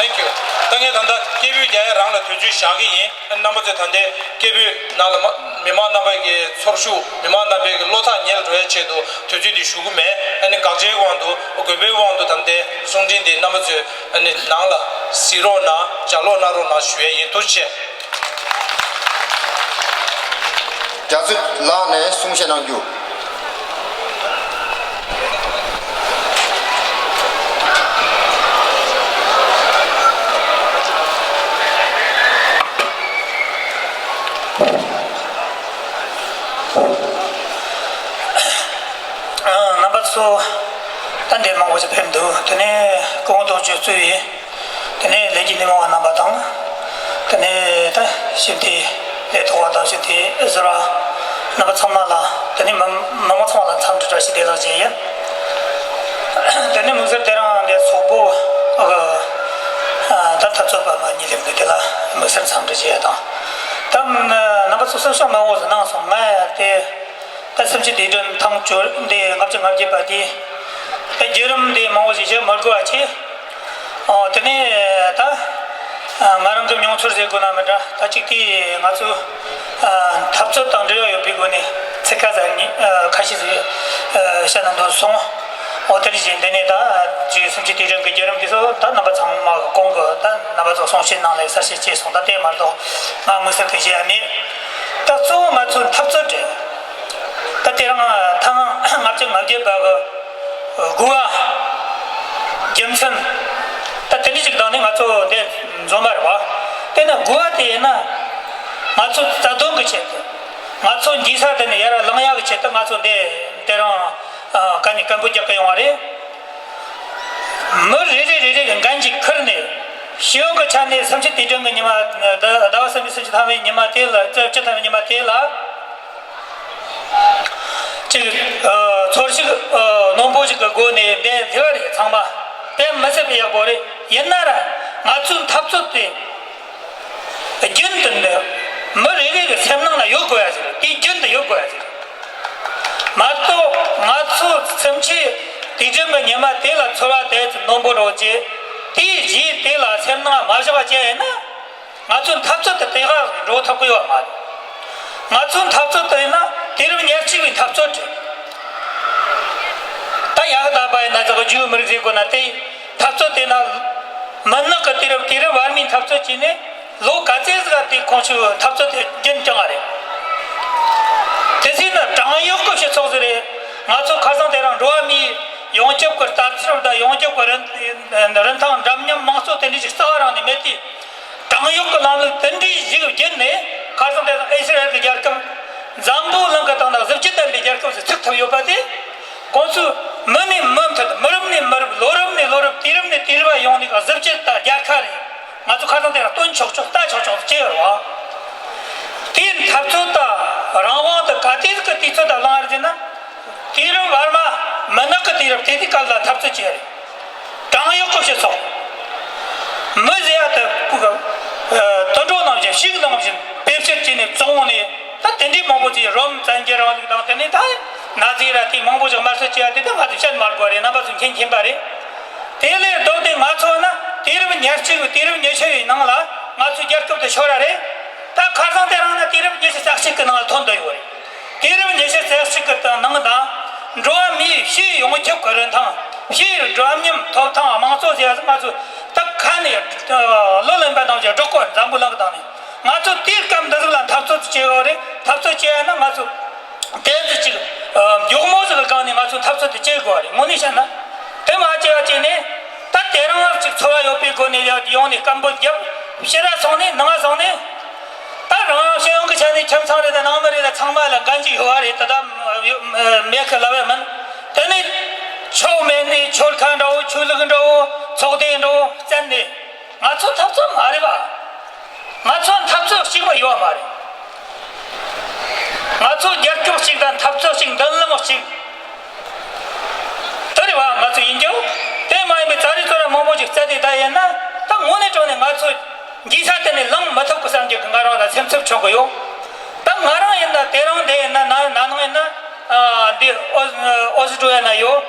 Thank you. ད་ངས་ད་ལྟ་སྐད་འབོད་རྒྱག་ཡ་རང་ལ་དུས་ཚོད་བཞག་གི་ཡིན། རྣམ་པ་ཚོས་ད་ལྟའི་སྐད་འབོད་ནང་ལ་མ་མི་མང་རྣམ་པ་གི་ཚོར་ཤུགས། མི་མང་རྣམ་པའི་གི་བློ་ཐག་ཉེ་རུ་འགྲོ་ཡ་ཆེད་དུ་དུས་ཚོད་འདི་ཞུ་གི་མེད། ཨ་ནི་དགག་བྱའི་དབང་དུ་དགོས་པའི་དབང་དུ་ད་ལྟའི་གསུང་འཕྲིན་འདི་རྣམ་པ་ཚོས་ཨ་ནི་ནང་ལ་གཟིགས་རོགས་གནང་། ལྗགས་ཀློག་གནང་རོགས་གནང་ཞུ་ཡ་ཡིན། ཐུགས་རྗེ་ཆེ། རྒྱ་མཚོ་ལགས་ནས་གསུང་བཤད་གནང་རྒྱུ། རྣམ་པ་ཚོ། ད་འདིར་མང་པོ་ཞིག་ཕེབས་འདུག་དེ་ནས་སྐུ་ངོ་དོན་གཅོད་གཙོས། དེ་ནས་ལས་ཀྱི་སྣེ་མོ་བ་རྣམ་པ་དང་། དེ་ནས་ད་ཞིབ་འདི་ལས་ཐོག་པ་དང་ཞིབ་འདི་ཟུར་པ་རྣམ་པ་ཚང་མ་ལ། དེ་ནས་མི་མི་མང་ཚང་མ་ལ་འཚམས་འདྲི་བཀྲ་ཤིས་བདེ་ལེགས་ཞུ་ཡིན། དེ་ནས་དམིགས་བསལ་དེ་རིང་འདི་ཚོགས་པ་གི་ད་འཐབ་རྩོད་པ་མ་གཉིས་སླེབས་འདུག་དེ་ལ་དམིགས་བསལ་འཚམས་འདྲི་ཞུ་ཡ་དང་། ད་རྣམ་པ་ཚོ་གསུང་བཤད་མང་པོ་ཞིག་གནང་སོང་། ང་ཡང་དེ། ད་སེམས་ཅན་དེ་དོན་ཐང་ཅོ་འདི་ལྔ་བཅུ་ང་བརྒྱད་པ་དེ། ད་བརྒྱུད་རིམ་འདི་མང་པོ་ཞིག་བཤད་མི་དགོས་པ་བྱས། ཨོ་དེ་ནས་ད་ང་རང་ཚོ་མྱོང་ཚོར་ཟེར་དགོས་ན་མི་འདྲ། ད་གཅིག་དེ་ང་ཚོ་འཐབ་རྩོད་དང་འབྲེལ་བ་ཡོད་པའི་སྒོ་ནས་ཚིག་ཁ་ཟ་ཉེ་ཁ་ཤས་ཟིག་བཤད་ན་འདོད་སོང་། ཨོ་དེ་ནས་གཞན་དེ་ནས་ད་ཅིག་སེམས་ཅན་དེ་དོན་གྱི་བརྒྱུད་རིམ་དེ་ཚོ་ད་རྣམ་པ་ཚང་མ་གི་གོང་གི་ད་རྣམ་པ་ཚོ་གསུང་བཤད་གནང་ལས་གསལ་བཤད་བྱས་སོང་། ད་དེ་མ་གཏོགས་ང་དམིགས་བསལ་གི་བཤད་ཡ་མེད། ད་གཙོ་བོ་ང་ཚོ་འཐབ་རྩོད་རེད། ད་དེ་རིང་ཐེངས་ལྔ་བཅུ་ང་བརྒྱད་པ་གི་དགུ་པ་རྒྱུ་མཚན། ད་དེ་འདྲ་ཅིག་དང་ནི་ང་ཚོ་འདི་འཛོམས་པ་རེད་བ། དེ་ནི་དགུ་པ་དེ་ཡིན་ན་ང་ཚོ་རྩ་དོན་གི་ཆེད་དུ། ང་ཚོ་འདི་ས་དེ་ནས་ཡར་ལངས་ཡག་གི་ཆེད་དུ་ང་ཚོ་འདི་དེ་རིང་ཨ་ག་ནས་སྐད་འབོད་རྒྱག་གི་ཡོང་བ་རེད། མི་རེ་རེ་རེ་རེ་གི་འགན་ཅིག་ཁུར་ནས། ཤེས་ཡོན་གྱི་ཆ་ནས་སེམས་ཅན་དེ་དོན་གྱི་ཉི་མ། ཟླ་ཟླ་བ་གསུམ་པའི་སེམས་ཅན་ཐ་མའི་ཉི་མ་དེ་ལ། བཅུ་བཅུ་ཐ་མའི་ཉི་མ་དེ་ལ། ཅིག་ཨ་ཚོར་ཤུགས་ཨ་རྣོན་པོ་ཞིག་གི་སྒོ་ནས་འདི་སླེབས་པ་རེད། ཚང་མ་དཔེ་མི་སྲིད་པའི་ཡག་པོ་རེད། ཡིན་ན་ར་ང་ཚོའི་འཐབ་རྩོད་དེ་རྒྱུན་དུ་འདི་མི་རེ་རེ་གི་སེམས་ནང་ལ་ཡོད་དགོས་ཡ་ཞིག་རེད། དེ་རྒྱུན་དུ་ཡོད་དགོས་ཡ་ཞིག་རེད། མ་གཏོགས་ང་ཚོ་སེམས་ཅན་དེ་དྲན་གྱི་ཉི་མ་དེ་ལ་ཚོར་བ་དེ་ཙམ་རྣོན་པོ་རོགས་བྱེད། དེའི་རྗེས་དེ་ལ་སེམས་ནང་མ་བཞག་པ་བྱས་ཡིན་ན། ང་ཚོའི་འཐབ་རྩོད་དེ་དེ་ག་འགྲོ་ཐུབ་ཀྱི་ཡོད་མ་རེད། ང་ཚོའི་འཐབ་རྩོད་དེ་ཡིན་ན་དུས་རབས་ཉེར་གཅིག་པའི་འཐབ་རྩོད་རེད། ད་ཡག་ད་པ་ཡིན་ན་ཚོ་རྒྱུས་མི་རིགས་ཟེར་དགོས་ན་དེ་འཐབ་རྩོད་དེ་ན་མུན་ནག་གི་དུས་རབས་དུས་རབས་བར་མའི་འཐབ་རྩོད་བྱས་ནས་ལོ་ག་ཚད་ཟིག་ག་དེ་ཁོང་ཚོའི་འཐབ་རྩོད་དེ་རྒྱུན་བསྐྱངས་པ་རེད། དེ་སྲིད་ནི་བྲན་གཡོག་གི་སྤྱི་ཚོགས་ཟིག་རེད། ང་ཚོ་ཁ་སང་དེ་རིང་འགྲོ་བ་མིའི་ཡོངས་ཁྱབ་ཀྱི་ལྟ་ཚུལ་དང་ཡོངས་ཁྱབ་ཀྱི་རིན་རིན་ཐང་འདྲ་མཉམ་དམངས་གཙོ་དེ་འདྲ་ཞིག་རྩ་བ་རང་ནས་མེད་དུས། བྲན་གཡོག་གི་ལམ་ལུགས་དེ་འདྲའི་ཞིག་བརྒྱུད་ནས་ཁ་སང་དེ་ཨི་སི་རེལ་གྱི་རྒྱལ་ཁབ། འཛམ་བུ་གླིང་གི་སྟེང་ན་གཟི་བརྗིད་ལྡན་པའི་རྒྱལ་ཁབ་ཞིག་ཚུགས་ཐུབ་ཡོད་པ་དེ། ཁོང་ཚོས་མི་ནས་མི་མཐུད། མི་རབས་ནས་མི་རབས། ལོ་རབས་ནས་ལོ་རབས། དུས་རབས་ནས་དུས་རབས་ཡོང་ནས་གཟི་བརྗིད་དང་རྒྱལ་ཁ་རེད། ང་ཚོ་ཁ་སང་དེ་ལ་སྟོན་ཆོག་ཆོག་ལྟ་ཆོག་ཆོག་ཅེས་ཡོད་རེད་བ། དེའི་འཐབ་རྩོད་དང་རང་དབང་དང་ག་དུས་ཀྱི་དུས་ཚོད་དང་ལངས་རེད་ན། དུས་རབས་བར་མ་མུན་ནག་གི་དུས་རབས་དེ་དུས་སྐབས་ལ་འཐབ་རྩོད་བྱས་རེད། བྲན་གཡོག་གི་སྤྱི་ཚོགས། མི་ཟེར་ཡ་དེ་ཕུག་དུད་འགྲོ་ནང་བཞིན་ཤིག་ནང་བཞིན་བེད་སྤྱོད་བྱས་ནས་བཙོང་ནས། ད་དེ་འདྲའི་མང་པོ་ཅིག་རོམ་བཙན་རྒྱལ་རིང་ལུགས་དང་དེ་ནས་ད་ན་ཛི་ར་དེ་མང་པོ་ཞིག་དམར་གསོད་བྱས་ཡ་དེ་ད་ང་ཚོས་བཤད་མ་དགོས་རེད། རྣམ་པ་ཚོས་མཁྱེན་མཁྱེན་པ་རེད། དེ་ལས་ལྡོག་སྟེ་ང་ཚོ་ན་དུས་རབས་ཉེར་གཅིག་པའི་དུས་རབས་ཉི་ཤུ་ཡི་ནང་ལ་ང་ཚོའི་རྒྱལ་ཁབ་དེ་ཤོར་བ་རེད། ད་ཁ་སང་དེ་རིང་ན་དུས་རབས་ཉི་ཤུ་རྩ་གཅིག་གི་ནང་ལ་ཐོན་བསྡད་ཡོད་རེད། དུས་རབས་ཉི་ཤུ་རྩ་གཅིག་གི་ནང་དང་འགྲོ་བ་མིའི་ཕྱིའི་ཡོངས་ཁྱབ་ཀྱི་རིན་ཐང་། ཕྱིའི་འདྲ་མཉམ་ཐོབ་ཐང་། དམངས་གཙོ་ཟེར་ཡ་ང་ཚོ་ད་ཁ་ནས་ལོ་ལོན་པ་ནང་བཞིན་སྒྲོག་གོ། འཛམ་བུ་གླིང་གི་སྟེང་ནས་ང་ཚོ་དུས་སྐབས་འདི་ཟིག་ལ་འཐབ་རྩོད་བྱེད་དགོས་རེད། འཐབ་རྩོད་བྱེད་ཡ་ན་ང་ཚོ་དེ་ཚོ་ཅིག་མགྱོགས་མོ་ཟིག་གི་སྒང་ནས་ང་ཚོ་འཐབ་རྩོད་དེ་བྱེད་དགོས་རེད། དངོས་གནས་བཤད་ན་དེ་མ་བྱས་པ་བྱས་ནས་ད་དེ་རིང་ཅིག་ཚོར་བ་ཡོད་པའི་སྒོ་ནས་ཡོང་ནས་སྐད་འབོད་རྒྱབ། ཕྱི་ར་སོང་ནས་ནང་སོང་ནས། ད་རང་རང་སྤྱི་ཡོངས་ཀྱི་ཆ་ནས་ཁྱིམ་ཚང་རེད་དང་ནང་མི་རེད་དང་ཚང་མ་ལ་འགན་ཅིག་ཡོད་པ་རེད། ད་ལྟ་མེད་ཁི་ལབ་ཡ་མིན། དེ་ནས་ཆོས་མེད་ནས་ཆོལ་ཁ་འདྲ་བོ། ཆོས་ལུགས་འདྲ་བོ། ཚོགས་སྡེ་འདྲ་བོ་བཙལ་ནས། ང་ཚོ་འཐབ་རྩོད་མ་རེད་པ། ང་ཚོ་འཐབ་རྩོད་གཅིག་པ་ཡོད་པ་མ་རེད། ང་ཚོ་རྒྱལ་ཁབ་གཅིག་དང་འཐབ་རྩོད་གཅིག་མདུན་ལམ་གཅིག་དེ་རེད་བ། ང་ཚོ་ཡིན་རྒྱུ། དེ་མ་ཡིན་པའི་ཙ་རི་ཙོ་ར་མང་པོ་ཞིག་བཙལ་ཏེ་ད་ཡིན་ན། ད་དངོས་གནས་དྲང་གནས་ང་ཚོ་འཇིགས་ས་གཏན་ནས་ལངས་མི་ཐུབ་གི་བསམ་རྒྱུ་གི་ང་རང་ལ་སེམས་འཚབ་བྱུང་གི་ཡོད། ད་ང་རང་ཡིན་ན། དེ་རིང་འདི་ཡིན་ན། ན་ན་ནིང་ཡིན་ན། ཨ། འདི་ཨོ་ཨོ་སི་ཀྲོ་ཡ་ན་ཡོད།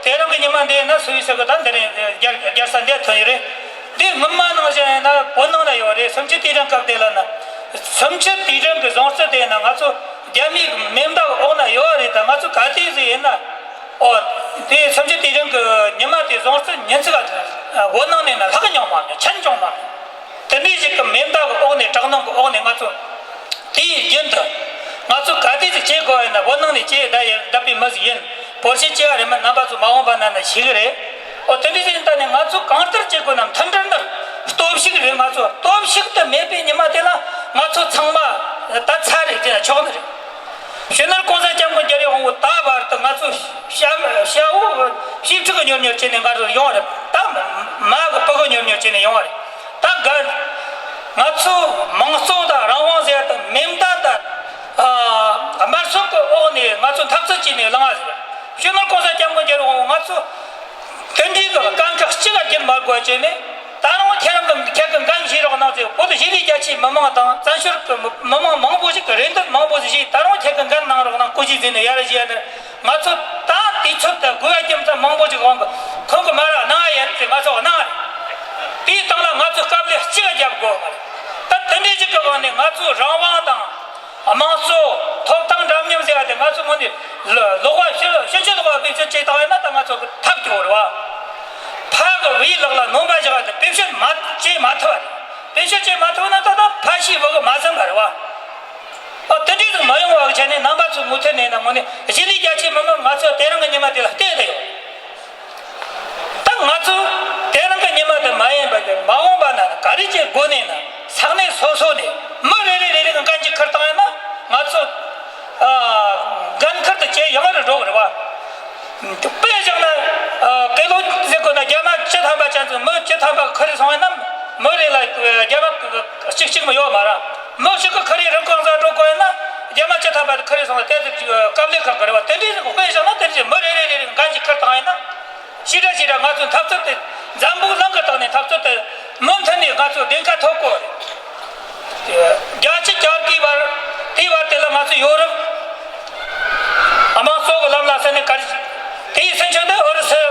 དེ་རིང་གི་ཉི་མ་འདི་ཡིན་ན་སུ་ཡི་ཟེར་གི། ད་འདི་རིང་རྒྱལ་རྒྱལ་ས་འདི་ཐོན་ཡོད་རེད། འདི་སྔོན་མ་ནང་བཞིན་ཡིན་ན་བོད་ནང་ན་ཡོད་རེད། གསུམ་བཅུ་དུས་དྲན་སྐབས་དེ་ལ་ན། གསུམ་བཅུ་དུས་དྲན་གི་གཟེངས་རྩིས་དེ་ཡིན་ན་ང་ཚོ་རྒྱ་མིའི་མེ་མདའ་འོག་ན་ཡོད་རེད། ད་ང་ཚོ་ག་དུས་ཟིག་ཡིན་ན། ཨོ། དེ་གསུམ་བཅུ་དུས་དྲན་གི་ཉི་མ་དེ་གཟེངས་རྩིས་ཉིན་ཅིག་ག་བོད་ནང་ནས་ན་ལྷག་མྱོང་མ་མྱོང་། ཆད་མྱོང་མ་མྱོང་། དེ་འདྲའི་ཞིག་གི་མེ་མདའ་གི་འོག་ནས། དྲག་གནོན་གི་འོག་ནས་ང་ཚོ། དེའི་རྒྱུན་དུ་ང་ཚོ་ག་དུས་ཅིག་བྱེད་དགོས་ཡིན་ན། བོད་ནང་ནས་བྱེད་བསྡད་ཡིན། བསྡད་པའི་མི་ཞིག་ཡིན། བོད་ཕྱི་བྱེད་ཡ་རེད་མིན་རྣམ་པ་ཚོ་མ་འོངས་པ་ན་ན་ཤེས་གི་རེད། ཨོ། དེ་འདྲའི་ཞིག་ཡིན་ད་ནས་ང་ཚོ་གང་ལྟར་བྱེད་དགོས་ན། མཐུན་སྒྲིལ་ནི་སྟོབས་ཤུགས་རེད། ང་ཚོ་སྟོབས་ཤུགས་དེ་མེད་པའི་ཉི་མ་དེ་ལ་ང་ཚོ་ཚང་མ་ད་ཚར་རེད་ཅེ་ན་ཆོག་ནི་རེད། སྤྱི་ནོར་༸གོང་ས་༸སྐྱབས་མགོན་རྒྱལ་བའི་དབང་པོ་ད་བར་དུ་ང་ཚོ་ཤ་ཤ་བོ་ཤིབ་ཕྲུག་གི་ཉོར་ཉོར་བྱས་ནས་ང་ཚོ་ཡོང་བ་རེད། ད་མ་གི་ཕྲུ་གུ་ཉོར་ཉོར་བྱས་ནས་ཡོང་བ་རེད། ད་ག་ང་ཚོ་དམངས་གཙོ་དང་རང་དབང་ཟེར་ཡ་དང་མེ་མདའ་དང་། ཨ། དམར་གསོད་ཀྱི་འོག་ནས་ང་ཚོ་འཐབ་རྩོད་བྱས་ནས་ལངས་པ་ཟེར། སྤྱི་ནོར་༸གོང་ས་༸སྐྱབས་མགོན་རྒྱལ་བའི་དབང་པོ་ང་ཚོ་དེ་འདྲའི་གི་དཀའ་ཁག་གཅིག་ག་བརྒྱུད་མ་དགོས་བྱས་ནས། ད་རུང་ཁྱེད་རང་གི་ཁྱེད་ཀྱི་འགན་བཞེས་རོགས་གནང་ཟེར། བོད་གཞིས་ལུས་རྒྱ་ཆེའི་མི་མང་དང་བཙན་བྱོལ་གྱི་མི་མི་མང་མང་པོ་ཞིག་གི་རེ་འདུན་མང་པོ་ཞིག་བཞེས། ད་རུང་ཁྱེད་ཀྱི་འགན་གནང་རོགས་གནང་། སྐུ་ཞབས་ཟིན་ནས་ཡར་བཞེས་ནས། ང་ཚོ་ད་དུས་ཚོད་དེ་དགོས་ཡ་རྒྱུ་མཚན་མང་པོ་ཞིག་དབང་གིས་ཁོང་གིས་མར་གནང་ཡ་ཡིན་ཟེར་ང་ཚོ་གནང་བ་རེད། དེའི་སྟེང་ལ་ང་ཚོས་དཀའ་ལས་གཅིག་རྒྱབ་དགོས་པ་རེད། ད་དེ་འདྲའི་ཞིག་གི་དབང་ནས་ང་ཚོའི་རང་དབང་དང་དམངས་གཙོ། ཐོབ་ཐང་འདྲ་མཉམ་ཟེར་བ་དེ་ང་ཚོ་དངོས་གནས་ལོག་པ་ཕྱི་ཕྱི་ཕྱི་ལོག་པ་བེད་སྤྱོད་བྱས་བཏང་ཡོད་ན་ད་ང་ཚོ་གི་ཐབས་སྐྱོ་བོ་རེད་བ། ཕ་གི་བུའི་ལག་ལ་སྣོན་པ་བཞག་པ་དེ་བེད་སྤྱོད་མ་བྱེད་མ་ཐུབ་པ་རེད། བེད་སྤྱོད་བྱེད་མ་ཐུབ་ན་ད་ད་ཕ་ཤིའི་བུ་གིས་མ་ཟིན་པ་རེད་བ། ཨ། དེ་འདྲའི་ཟིག་མ་ཡོང་བ་གི་ཆ་ནས་རྣམ་པ་ཚོའི་མུ་མཐུད་ནས་ན་དངོས་གནས་གཞིས་ལུས་རྒྱ་ཆེ་མི་མང་ང་ཚོ་དེ་རིང་གི་ཉི་མ་དེ་ལ་བལྟས་བསྡད་ཡོད། ད་ང་ཚོ་དེ་རིང་གི་ཉི་མ་དེ་མ་ཡིན་པ་དེ་མ་འོངས་པ་ན་ག་རེ་བྱེད་དགོས་ནས་ན། ས་གནས་སོ་སོ་ནས་མི་རེ་རེ་རེ་རེ་གི་འགན་ཅིག་ཁུར་བཏང་ཡོད་ན་ང་ཚོ། ཨ། འགན་ཁུར་དེ་ཇེ་ཡང་རུ་འགྲོ་གི་རེད་བ། དཔེ་བཞག་ན། ཨ། སྐད་ལོ་ཟེར་དགོས་ན་རྒྱ་མ་བཅུ་ཐམ་པ་ཅན་ཚོ་མི་བཅུ་ཐམ་པ་ཁུར་རེ་སོང་ཡོད་ན་མི་རེ་ལ་རྒྱ་མ་གཅིག་གཅིག་མི་ཡོད་མ་རེད། མི་གཅིག་གིས་ཁུར་རེ་རིན་གོང་ཟ་འགྲོ་དགོས་ཡོད་ན། རྒྱ་མ་བཅུ་ཐམ་པ་ཁུར་རེ་སོང་ན་དེ་ཚོ་དཀའ་ལས་ཁག་གི་རེད་བ། དེ་འདྲའི་དཔེ་བཞག་ན་དེ་འདྲའི་མི་རེ་རེ་རེ་རེ་འགན་ཅིག་ཁུར་བཏང་ཡོད་ན། ཞེ་དྲག་ཞེ་དྲག་ང་ཚོའི་འཐབ་རྩོད་དེ་འཛམ་བུ་གླིང་གི་སྟེང་ནས་འཐབ་རྩོད་དེ་མུ་མཐུད་ནས་ང་ཚོ་བདེན་ཁ་ཐོབ་དགོས་རེད། རྒྱལ་སྤྱི་རྒྱལ་ཁབ་བར་དེའི་བར་དེ་ལ་ང་ཚོ་ཡོ་རོབ་དམངས་གཙོ་གི་ལམ་ལ་ཟེར་ནས་ག་རེ། དེའི་སྲིད་ཕྱོགས་དེ་ཨུ་རུ་སུ།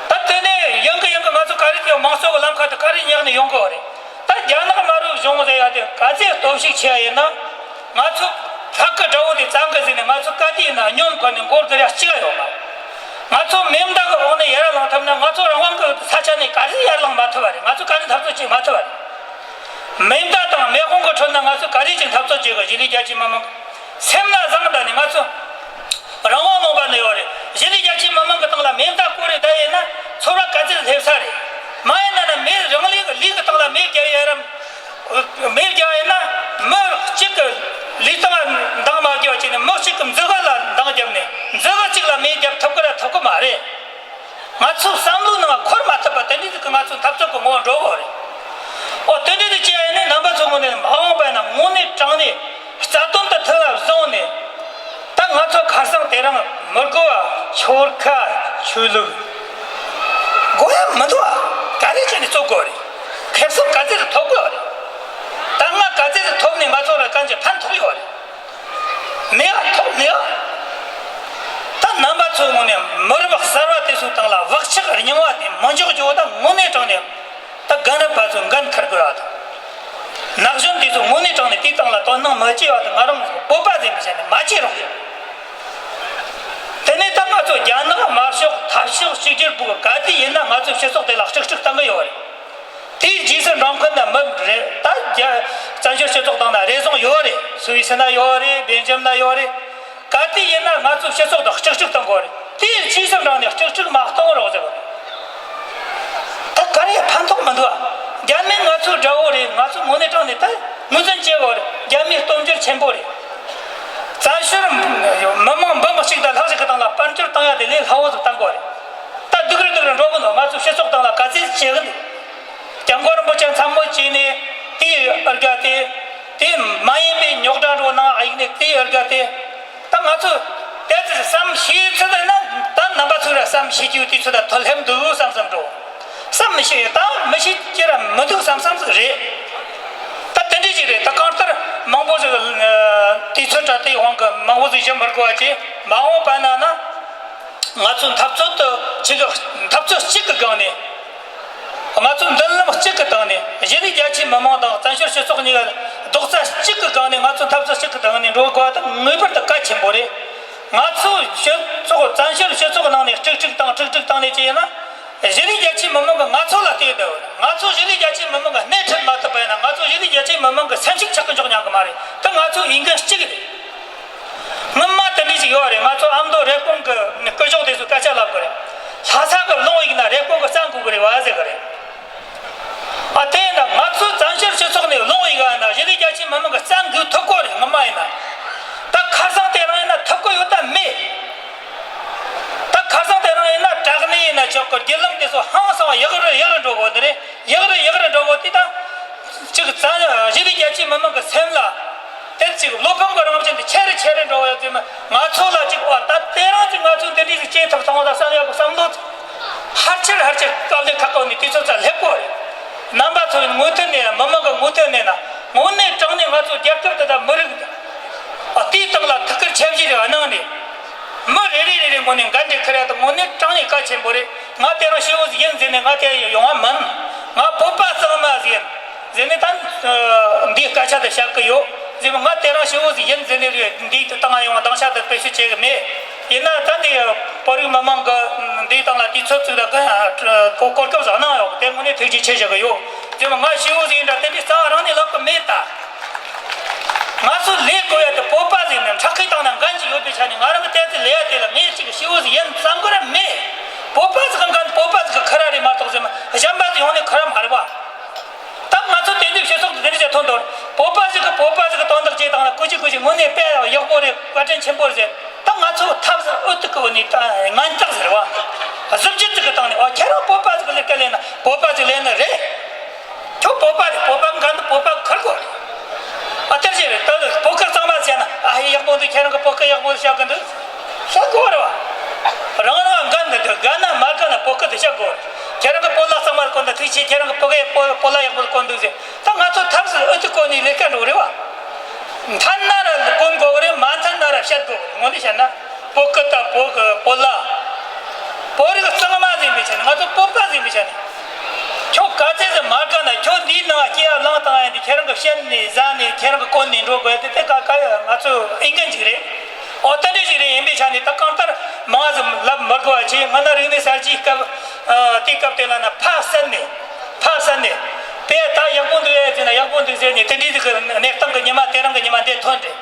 ད་དེ་ནས་ཡང་གི་ཡང་གི་ང་ཚོ་ག་རེ་ཀྱང་དམངས་གཙོ་གི་ལམ་ཁ་དེ་ག་རེ་ཉག་ནས་ཡོང་དགོས་རེད། ད་རྒྱ་ནག་དམར་པོའི་གཞུང་ཟེར་ཡ་དེ་ག་ཚད་སྟོབས་ཤུགས་ཆེ་བ་ཡིན་ན། ང་ཚོ་ ཕ་གི་དགྲ་བོ་དེ་བཙན་གི་ཟིན་ནས། ང་ཚོ་ག་དུས་ཡིན་ན་སྙོམས་གོ་ནས་མགོ་སྒུར་ཡ་གཅིག་ཡོད་མ། ང་ཚོ་མེ་མདའ་གི་འོག་ནས་ཡར་ལངས་ཐུབ་ན། ང་ཚོ་རང་དབང་གི་ས་ཆ་ནས་ག་རེ་ཡར་ལངས་མ་ཐུབ་པ་རེད། ང་ཚོ་ག་རེ་འཐབ་རྩོད་བྱེད་མ་ཐུབ་པ་རེད། མེ་མདའ་དང་མེ་དཔུང་གི་ཁྲོད་ན་ང་ཚོ་ག་རེ་ཅིག་འཐབ་རྩོད་བྱེད་གི། གཞིས་ལུས་རྒྱ་ཆེའི་མི་མང་གི་སེམས་ན་བཟང་ད་ནས་ང་ཚོ་རང་དབང་ལུང་པ་ནས་ཡོད་རེད། གཞིས་ལུས་རྒྱ་ཆེའི་མི་མང་གི་སྟེང་ལ་མེ་མདའ་བསྐོར་རེ་བསྡད་ཡིན་ན། ཚོར་བ་ག་ཚོད་སླེབས་ས་རེད། མ་ཡིན་ན་ན་མེ་རང་ལུས་ཀྱི་ལུས་ཀྱི་སྟེང་ལ་མེ་བརྒྱབ་ཡོད་རམ། མེ་བརྒྱབ་ཡིན་ན་མི་གཅིག་གི་ལུས་སྟེང་ལ་འདང་མ་བརྒྱབ་བྱས་ནས། མི་གཅིག་གི་མཛུ་གུ་ལ་འདང་བརྒྱབ་ནས་མཛུ་གུ་གཅིག་ལ་མེ་བརྒྱབ་ཐུབ་ཀི་ར་ཐུབ་ཀི་མ་རེད། ང་ཚོའི་བསམ་བློའི་ནང་འཁོར་མ་ཐུབ་པ་དེ་འདྲའི་ཟིག་གི་ང་ཚོའི་འཐབ་རྩོད་ཀྱི་ངོ་བོ་འགྲོ་གི་རེད། ཨོ་དེ་འདྲའི་ཟིག་བྱས་ཡིན་ནས་རྣམ་པ་ཚོ་ངོས་ནས་མ་འོངས་པ་ན་དངོས་གནས་དྲང་གནས་རྩ་དོན་དུ་ཐུགས་ལ་བཟུང་ནས། ད་ང་ཚོ་ཁ་སང་དེ་རིང་མི་དགོས་པ་ཆོལ་ཁ་ཆོས་ལུགས་དགོས་ཡ་མི་འདུག་ཨ། ག་རེ་བྱས་ནས་རྩོད་དགོས་རེད། ཁེ་བཟང་ག་ཚོད་ཐོབ་དགོས་རེད། ད་ང་ག་ཚོད་ཐོབ་ནས་ང་ཚོ་ལ་གང་ཅི་ཕན་ཐོགས་ཡོད་རེད། མེད་ཨ། ཐོབ་མེད་ཨ། ད་རྣམ་པ་ཚོའི་ངོས་ནས་མི་རབས་གསར་བ་དེ་ཚོའི་སྟེང་ལ་བག་ཆགས་རྙིང་བ་དེ་མི་འཇོག་རྒྱུ་ད་དངོས་གནས་དྲང་གནས། ད་རྒན་རབས་པ་ཚོས་འགན་འཁུར་དགོས་པ་དང་། ན་གཞོན་དེ་ཚོ་དངོས་གནས་དྲང་གནས་དེའི་སྟེང་ལ་དོ་སྣང་མ་བྱས་པ་དང་། ང་རང་བོད་པ་ཟིག་ཡིན་པའི་ཆ་ནས་མ་བྱེད་རོགས། དེ་ནས་ད་ང་ཚོ་རྒྱ་ནག་དམར་ཤོག་འཐབ་ཕྱོགས་གཅིག་གྱུར་པུའུ་ག་དུས་ཡིན་ན་ང་ཚོའི་སྤྱི་ཚོགས་དེ་ལ་དཀྲུག་དཀྲུག་བཏང་གི་ཡོད་རེད། དེའི་རྗེས་སུ་འབྲང་མཁན་ན་མི་རེད། ད་རྒྱ་བཙན་བྱོལ་སྤྱི་ཚོགས་སྟེང་ན་རེ་ཟུང་ཡོད་རེད། སུད་སི་ན་ཡོད་རེད། སྦེལ་ཇམ་ན་ཡོད་རེད། ག་དུས་ཡིན་ན་ང་ཚོའི་སྤྱི་ཚོགས་དང་གཅིག་གཅིག་གཏོང་དགོས་རེད། དེའི་རྗེས་སུ་འབྲངས་ནས་གཅིག་གཅིག་མ་གཏོང་རོགས་ཟེར་བ་རེད། ད་ག་རེ་ཕན་ཐོགས་མི་འདུག་ཨ། རྒྱ་མི་ང་ཚོའི་དགྲ་བོ་རེད། ང་ཚོ་དངོས་གནས་དྲང་གནས་ད་ངོས་འཛིན་བྱེད་དགོས་རེད། རྒྱ་མིའི་སྟོབས་འབྱོར་ཆེན་པོ་རེད། བཙན་བྱོལ་མི་མང་འབུམ་གཅིག་དང་ལྷག་ཅིག་གི་སྟེང་ལ་དཔལ་འབྱོར་བཏང་ཡ་དེ་ལས་སླ་བོ་ཟིག་བཏང་དགོས་རེད། ད་སྡུག་རུ་སྡུག་རུ་འགྲོ་གི་འདུག་ང་ཚོའི་སྤྱི་ཚོགས་སྟེང་ལ་ག་ཚད་བྱེད་གི་འདུག་སྐྱབས་མགོན་རིན་པོ་ཆེ་མཚན་སྨོས་བྱས་ནས་དེའི་ཨར་ག་དེ། དེ་མ་ཡིན་པའི་རྙོག་དྲ་འགྲོ་ནང་ཨ་ཡིག་ནས་དེའི་ཨར་ག་དེ། ད་ང་ཚོ་དེ་ཚོ་བསམ་ཤེས་ཚོད་ཡིན་ན། ད་རྣམ་པ་ཚོ་ར་བསམ་ཤེས་རྒྱུ་དུས་ཚོད་ད་ཐོ་ལྷེམ་འདུག་བསམ་བསམ་འགྲོ། བསམ་མི་ཤེས་ཡོད་ད་མི་ཤེས་ཀྱི་ར་མི་འདུག་བསམ་བསམ་ཟིག་རེད། ད་དེ་འདྲ་ཞིག་རེད། ད་གང་ལྟར་མང་པོ་ཟིག་དུས་ཚོད་དྲ་དེའི་དབང་གིས་མང་པོ་ཟིག་ཞུ་མི་དགོས་པ་བྱས། མ་འོངས་པ་ན་ན། ང་ཚོ་འཐབ་རྩོད་དུ་གཅིག་གི་འཐབ་རྩོད་གཅིག་གི་སྒང་ནས། ང་ཚོ་མདུན་ལམ་གཅིག་གི་སྟེང་ནས། གཞིས་ལུས་རྒྱ་ཆེའི་མི་མང་དང་བཙན་བྱོལ་སྤྱི་ཚོགས་གཉིས་ཀ་རྡོག་རྩ་གཅིག་གི་སྒང་ནས། ང་ཚོ་འཐབ་རྩོད་གཅིག་གི་སྟེང་ནས་འགྲོ་དགོས་པ་དེ་ངེས་པར་དུ་གལ་ཆེན་པོ་རེད། ང་ཚོ་སྤྱི་ཚོགས་བཙན་བྱོལ་སྤྱི་ཚོགས་ནང་ནས་དཀྲུག་དཀྲུག་དང་དཀྲུག་དཀྲུག་བཏང་ནས་ཅི་ཡིན་ན། གཞིས་ལུས་རྒྱ་ཆེའི་མི་མང་གིས་ང་ཚོ་ལ་བལྟས་བསྡད་ཡོད། ང་ཚོ་གཞིས་ལུས་རྒྱ་ཆེའི་མི་མང་གིས་སྣེ་ཁྲིད་མ་ཐུབ་པ་ཡིན་ན། ང་ཚོ་གཞིས་ལུས་རྒྱ་ཆེའི་མི་མང་གི་སེམས་ཤུགས་ཆག་གི་འཇོག་ཉན་གི་མ་རེད། དེ་ང་ཚོའི་འོས་འགན་གཅིག་རེད། སྔོན་མ་དེ་འདྲ་ཞིག་ཡོད་རེད། ང་ཚོ་ཨ་མདོ་རེབ་གོང་གི་སྐུ་ཞབས་དེ་ཚོས་སྐད་ཆ་ལབ་གི་རེད། ལྷ་ས་གི་རླུང་གཡུག་ན་རེབ་གོང་གི་རྩྭ་འགུལ་གི་རེད་བ་ཟེར་གི་རེད། ཨ་དེ་ཡིན་ན་ང་ཚོ་བཙན་བྱོལ་སྤྱི་ཚོགས་ནས་རླུང་གཡུག་ན་གཞིས་ལུས་རྒྱ་ཆེའི་མི་མང་གི་རྩྭ་འགུལ་ཐུབ་གོ་རེད། སྔོན་མ་ཡིན་ན། ད་ཁ་སང་དེ་རིང་ཡིན་ན་ཐུབ་གི་ཡོད་ད་མེད། ད་ཁ་སང་དེ་རིང་ཡིན་ན་དྲག་གནོན་ཡིན་ན་ཆོག་གི། བརྒྱུད་ལམ་དེ་ཚོ་ཧང་སང་བ་ཡག་རུ་ཡག་རུ་འགྲོ་གོ་འདི་རེད། ཡག་རུ་ཡག་རུ་འགྲོ་གོ་དེ་ད། གཅིག་བཙན་གཞིས་ལུས་རྒྱ་ཆེའི་མི་མང་གི་སེམས་ལ། དེ་གཅིག་བློ་ཕམ་གྱི་རང་བཞིན་དེ་ཆེ་རུ་ཆེ་རུ་འགྲོ་བ་ཡོད་ཙང་། ང་ཚོ་ལ་གཅིག་ཨོ་ད་དེ་རིང་གཅིག་ང་ཚོས་འདི་འདྲའི་ཟིག་སྐྱེལ་ཐུབ་སོང་བ་ད་བསམ་ཡག་གི་བསམ་བློ་ཧར་ཆེར་ཧར་ཆེར་དཀའ་ལས་ཁག་པོ་ནས་དུས་ཚོད་ཙམ་སླེབས་གོ་རེད། རྣམ་པ་ཚོ་ཡིན་མུ་མཐུད་ནས། མི་མང་གི་མུ་མཐུད་ནས་ན། དངོས་གནས་དྲང་གནས་ང་ཚོ་རྒྱལ་ཁབ་དེ་དང་མི་རིགས་དེ། ཨ་དེའི་སྟེང་ལ་ཐུགས་ཁུར་ཆེ་བཞེས་རེ་གནང་ནས། མི་རེ་རེ་རེ་རེ་ངོས་ནས་འགན་འཁྲི་འཁུར་ཡ་དེ་དངོས་གནས་དྲང་གནས་གལ་ཆེན་པོ་རེད། ང་དེ་རིང་སྐྱེ་བོ་ཟིག་ཡིན་ཟེར་ནས་ང་དེ་ཡོང་བ་མིན། ང་བོད་པ་གཙང་མ་ཟིག་ཡིན་ཟེར་ནས་ད་འདིའི་སྐད་ཆ་དེ་བཤད་གི་ཡོད་ཟེར་མ། ང་དེ་རིང་སྐྱེ་བོ་ཟིག་ཡིན་ཟེར་ནས་འདི་དེ་བཏང་ཡོང་བ་སྡིངས་ཆ་དེ་བེད་སྤྱོད་བྱེད་གི་མེད། ཡིན་ན་ད་འདི་བོད་རིགས་མི་མང་གི་འདིའི་སྟེང་ལ་དུས་ཚོད་ཅིག་ལ་གོ་གོ་སྐབས་ཟིག་གནང་ཡོད། དེ་དངོས་གནས་ཐུགས་རྗེ་ཆེ་ཞུ་གི་ཡོད་ཟེར་མ། ང་སྐྱེ་བོ་ཟིག་ཡིན་འདྲ་དེ་འདྲའི་རྩ་བ་རང་ནས་ལབ་གི་མེད་ད། ང་ཚོ་ལས་དགོས་ཡ་དེ་བོད་པ་ཟིག་ནས་ཁྲག་ཁའི་སྟེང་ན་འགན་ཅིག་ཡོད་པའི་ཆ་ནས། ང་རང་གི་ལྟས་ཚེ་ལས་ཡ་དེ་ལ་ངས་ཅིག་སྐྱེ་བོ་ཟིག་ཡིན་བསམ་གི་ར་མེད། བོད་པ་ཟིག་གི་འགན་བོད་པ་ཟིག་གི་ཁུར་ར་རེད་མ་གཏོགས་ཟེར་མ་གཞན་པ་ཟིག་ཡོང་ནས་ཁུར་ར་མ་རེད་བ། ད་ང་ཚོ་དེང་དུས་སྤྱི་ཚོགས་དེ་འདྲ་ཅིག་ཐོན་དོ། བོད་པ་ཟིག་གི་བོད་པ་ཟིག་གི་དོན་དག་ཅིག་དང་ལ་སྐུ་མཁྱེན་སྐུ་མཁྱེན་དངོས་གནས་དཔེ་ཡག་པོ་རེད། བཀའ་དྲིན་ཆེན་པོ་རེད་ཟེར། ད་ང་ཚོ་ཐབས་ཟིག་འུ་ཐུག་གི་འུ་ནས་ད་ངན་རྟགས་ཟེར་བ། གཟི་བརྗིད་ཅིག་གི་སྟེང་ནས། ཨོ་ཁྱེད་རང་བོད་པ་ཟིག་གི་ལས་ཀ་ལས་ན་བོད་པ་ཟིག་ལས་ནི་རེད། ཁྱོད་བོད་པ་རེད། བོད་པ་འགན་དེ་བོད་པ་འཁུར་དགོས་རེད། ཨ་དེར་བྱས་རེད། ད་བོད་སྐད་གཙང་མ་བཤད་ན། ཨ་ཧེ་ཡག་པོ་འདུག་ཁྱེད་རང་གི་བོད་སྐད་ཡག་པོ་བཤད་གི་འདུག་བཤད་དགོས་རེད་བ། རང་རང་འགན་འདི་འདུག་དགའ་ན་མ་དགའ་ན་བོད་སྐད་དེ་བཤད་དགོས་རེད། ཁྱེད་རང་གི་བོད་ལྭ་གཙང་མ་གོན་འདུག་ཐུགས་རྗེ་ཆེ། ཁྱེད་རང་གི་བོད་སྐད་བོད་བོད་ལྭ་ཡག་པོ་གོན་འདུག་ཟེར། ད་ང་ཚོ་ཐབས་ཟིག་འུ་ཐུག་གོ་ནས་ལས་ཀ་འགྲོ་རེད་བ། མཐུན་ན་ར་གོན་དགོས་རེད། མ་མཐུན་ན་ར་བཤད་དགོས་རེད། དངོས་གནས་བཤད་ན། བོད་སྐད་དང་བོད་ཀྱི་བོད་ལྭ། བོད་རིགས་གཙང་མ་ཟིག་ཡིན་པའི་ཆ་ནས། ང་ཚོ་བོད་པ་ཟིག་ཡིན་པའི་ཆ་ནས། ཁྱོད་ག་ཚད་ཟིག་མ་དགའ་ན། ཁྱོད་འདིའི་ནང་སྐྱེ་ཡ་བླངས་ ཡིན་དེ་ཁྱེད་རང་གི་བཤད་ནས་བཟའ་ནས་ཁྱེད་རང་གི་གོན་ནས་འགྲོ་དགོས་དེ་དེ་ཀ་ཀ་ཡ་ང་ཚོ་ཨིན་གན་ཅིག་རེད། ཨོ་དེ་འདྲ་ཞིག་རེད། ཡིན་པའི་ཆ་ནས་ད་གང་ལྟར་མང་ཙམ་ལབ་མི་དགོས་པ་བྱས། སྔ་ན་རིག་གནས་གསར་བརྗེའི་སྐབས་ཨ་དེའི་སྐབས་དེ་ལ་ན་ཕ་བསད་ནས་ཕ་བསད་ནས་དེ་ད་ཡག་པོ་འདུག་ཨེ་ཟེར་ན་ཡག་པོ་འདུག་ཟེར་ནས་དེ་འདྲའི་གི་གནས་སྟངས་གི་ཉི་མ་དེ་རིང་གི་ཉི་མ་འདི་ཐོན་རེད།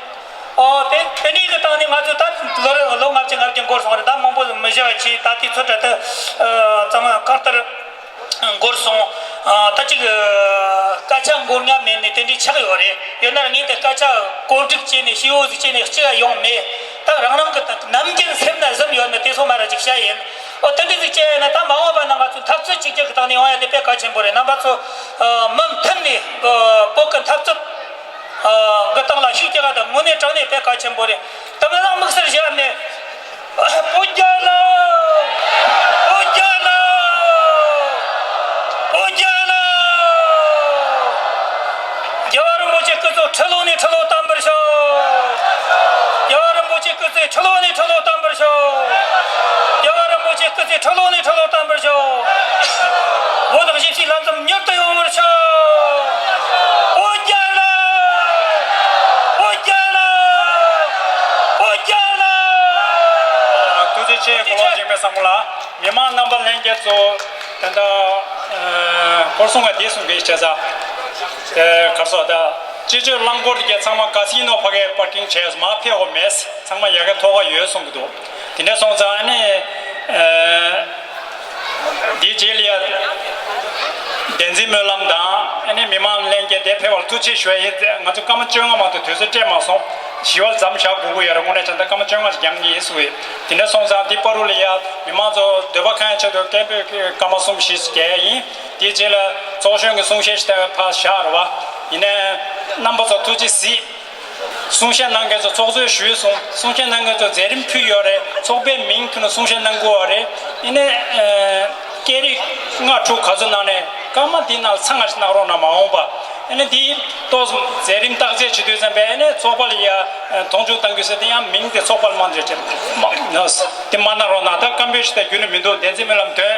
ཨོ་དེ་དེ་འདྲའི་གི་སྟེང་ནས་ང་ཚོ་ད་ལོ་རེ་ལོ་ལྔ་བཅུ་ང་བཅུ་འགོར་སོང་རེད། ད་མང་པོ་མི་བཞི་བ་བྱས། ད་དེ་ཚོ་ད་ལྟ་ཨ་ཚང་མ་གང་ལྟར་འགོར་སོང་། ཨ་ད་ཅིག་སྐད་ཆ་འགོར་ཉམས་མེད་ནས་དེ་འདྲའི་ཆགས་ཡོད་རེད། ཡོད་ན་ངས་དེ་སྐད་ཆ་གོ་སྒྲིག་བྱས་ནས་ཞེ་པོ་ཟིག་བྱས་ནས་གཅིག་ཡོང་མེད། ད་རང་རང་གི་ད་ནམ་རྒྱུན་སེམས་ན་བཟུང་ཡོད་ན་དེ་ཚོ་མ་ར་ཅིག་བཤད་ཡིན། ཨོ་དེ་འདྲ་ཟིག་བྱས་ཡིན་ན་ད་མ་འོངས་པ་ན་ང་ཚོ་འཐབ་རྩོད་གཅིག་གྱུར་གྱི་སྟེང་ནས་ཡོང་ཡ་དེ་དཔེ་གལ་ཆེན་པོ་རེད། རྣམ་པ་ཚོ་ཨ་མུ་མཐུད་ནས་ཨ་བོད་ཀྱི་འཐབ་རྩོད་ཨ་གི་སྟེང་ལ་ཤུགས་རྒྱག་ཡ་ད་དངོས་གནས་དྲང་གནས་དཔེ་གལ་ཆེན་པོ་རེད། དེ་མིན་ལ་དམིགས་བསལ་ཞུ་ཡ་མེད། བོད་རྒྱལ་ལོ། བོད་རྒྱལ་ལོ། བོད་རྒྱལ་ལོ། རྒྱལ་བ་རིན་པོ་ཆེ་སྐུ་ཚེ་ཁྲི་ལོ་ནས་ཁྲི་ལོ་བརྟན་པར་ཤོག་རྒྱལ་བ་རིན་པོ་ཆེ་སྐུ་ཚེ་ཁྲི་ལོ་ནས་ཁྲི་ལོ་བརྟན་པར་ཤོག་རྒྱལ་བ་རིན་པོ་ཆེ་སྐུ་ཚེ་ཁྲི་ལོ་ནས་ཁྲི་ལོ་བརྟན་པར་ཤོག་བོད་དང་ཞབས་ཕྱི་ལྷན་འཛོམས་མྱུར་དུ་ཡོང་བར་ཤོག་བོད་རྒྱལ་ལོ། བོད་རྒྱལ་ལོ། བོད་རྒྱལ་ལོ། ཐུགས་རྗེ་ཆེ། ཐུགས་རྗེ་ཆེ། དགེ་སློང་འཇིགས་མེད་བཟང་མོ་ལགས། མི་མང་རྣམ་པ་ལྷན་རྒྱས་ཚོ་ད་ལྟ་ཨ་སྐོར་སྲུང་བ་འདི་གསུང་གི་བྱས་ཙང་། དེ་གར་སོགས་ད་སྤྱི་སྤྱོད་རླངས་འཁོར་གྱི་ཚང་མ་ག་སི་ནོ་ཕ་གའི་པར་ཀིང་བྱས་མར་ཕེབས་དགོས་མེད། ཚང་མ་ཡ་གི་ཐོག་ཁ་ཡོད་གསུང་གི་འདུག་དེ་འདྲ་སོང་ཙང་ཨ་ནི་ཨ་འདིའི་རྗེས་ལ་ཡ་བདེན་འཛིན་སྨོན་ལམ་དང་ཨ་ནི་མི་མང་ལྷན་རྒྱས་དེ་ཕེབས་པར་ཐུགས་རྗེ་ཞུ་ཡ་ཡིན། ང་ཚོ་སྐར་མ་བཅོ་ལྔ་མ་གཏོགས་དུས་ཚོད་སྤྲད་མ་སོང་། ཞི་བ་མཚམས་བཞག་དགོས་ཀྱི་ཡོད་རེད། དངོས་གནས་དྲང་གནས་སྐར་མ་བཅོ་ལྔ་ཞིག་འགྱངས་ཀྱི་ཡིན་གསུངས་ཡོད། དེ་འདྲ་སོང་ཙང་དེ་བར་དུ་ལ་ཡ་མི་མང་ཚོ་འདོད་པ་ཁེངས་ཆེད་དུ་སྐད་འབོད་སྐར་མ་གསུམ་བཞི་རྒྱག་ཡ་ཡིན། དེའི་རྗེས་ལ་ཚོགས་གཞོན་གྱི་གསུང་བཤད་ཞིག་ཕར་བཞག་རེད་བ། ཡིན་ནའི་རྣམ་པ་ཚོ་ཐུགས་རྗེ་གཟིགས། གསུང་བཤད་གནང་མཁན་ཚོ་ཚོགས་གཙོས་ཞུས་སོང་། གསུང་བཤད་གནང་མཁན་ཚོ་མཛད་རིམ་ཕུལ་ཡོད་རེད། ཚོགས་པའི་མིང་ཐོག་ནས་གསུང་བཤད་གནང་དགོས་པ་རེད། ཡིན་ནའི་ཨ་སྐད་རིགས་ལྔ་དྲུག་ག་ཚོད་གནང་ནས་སྐར་མ་འདི་ནང་ལ་ཚང་མ་ཞིག་གནང་རོགས་གནང་། མ་འོངས་པ་ཨ་ནི་འདི་ཏོག་ཙམ་མཛད་རིམ་བརྟག་དཔྱད་བྱེད་དུས་ཙམ་པས་ཨ་ནི་ཚོགས་པ་ལ་ཡ་མཐོང་ཆུང་གཏང་རྒྱུ་ཟེར་དེ་ཡང་མིང་དེ་ཚོགས་པ་ལ་མ་འདྲེས་ཅེས་མ་དེ་མ་གནང་རོགས་གནང་། ད་སྐད་འབོད་ཞིག་ད་རྒྱུན་ནས་མི་འདུག་བདེན་འཛིན་སྨོན་ལམ་འདོན།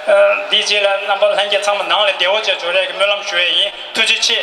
ཨ་འདིའི་རྗེས་ལ་རྣམ་པ་ལྷན་རྒྱས་ཚང་མ་ནང་ལ་བདེ་པོ་བྱས་འབྱོར་ཡག་གི་སྨོན་ལམ་ཞུ་ཡས་ཡིན། ཐུགས་རྗེ་ཆེ།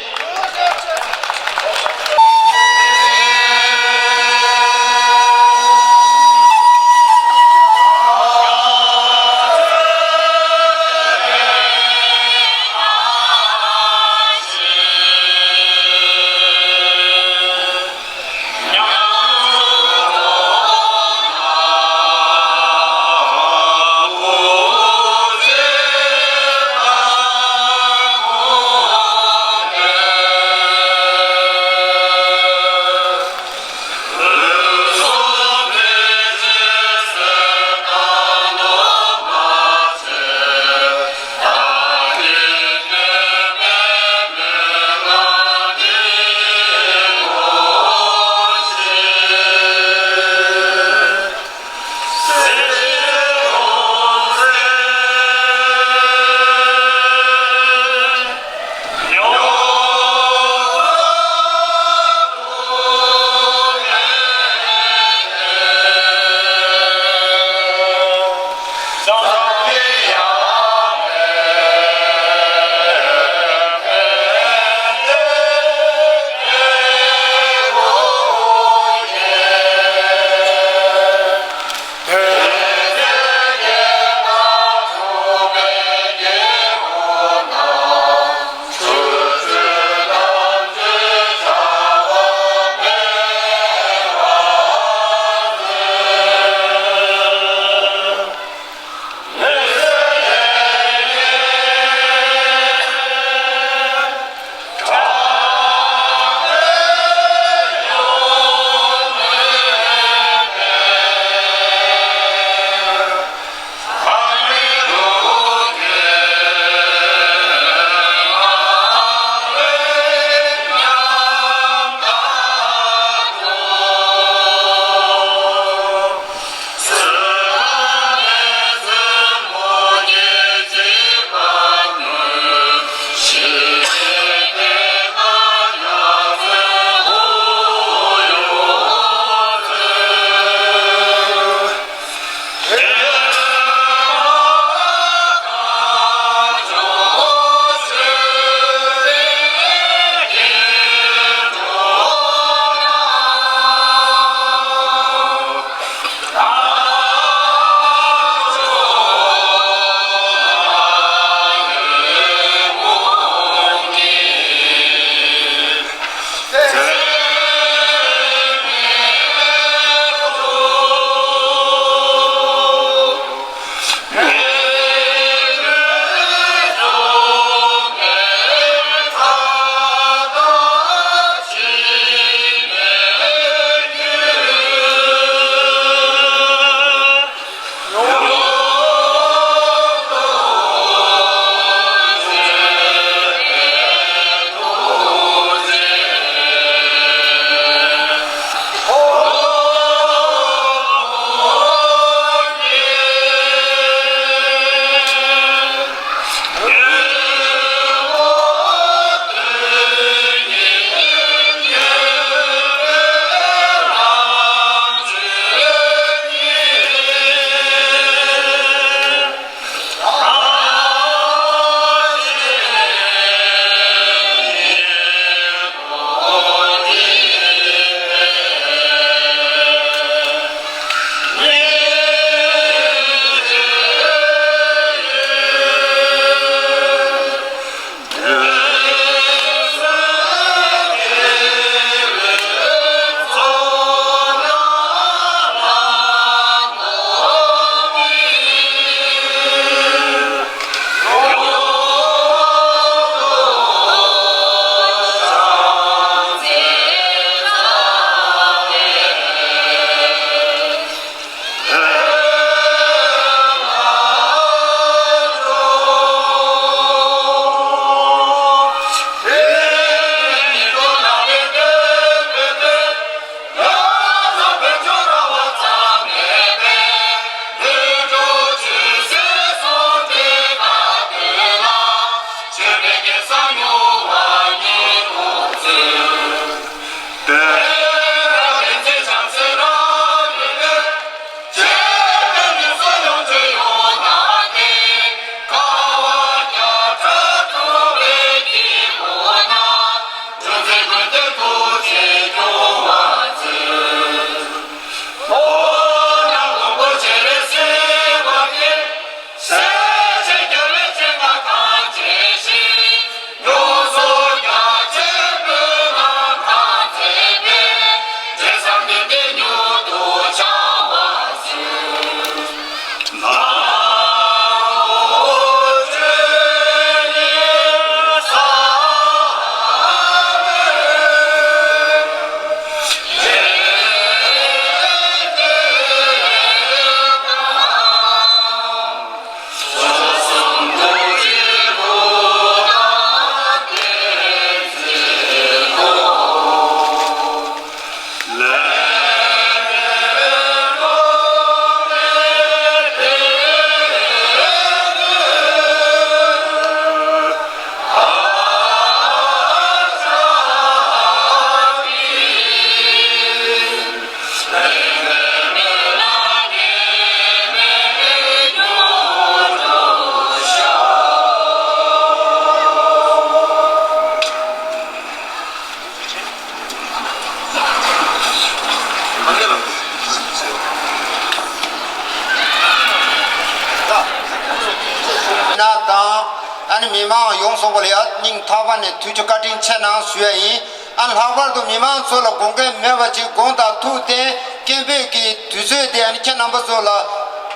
ཨ་ནི་མི་མང་ཡོངས་སུ་བོ་ལ་ཡ་སྙིང་ཐག་པ་ནས་ཐུགས་རྗེ་བཀའ་དྲིན་ཆེ་གནང་ཞུ་ཡ་ཡིན། ཨ་ནི་ལྷག་པར་དུ་མི་མང་ཚོ་ལ་དགོངས་འགལ་མེད་པ་ཅིག་དགོངས་དག་ཐུགས་བརྟན་སྐད་འབོད་ཀྱི་དུས་ཚོད་དེ་ཨ་ནི་ཁྱེད་རྣམ་པ་ཚོ་ལ་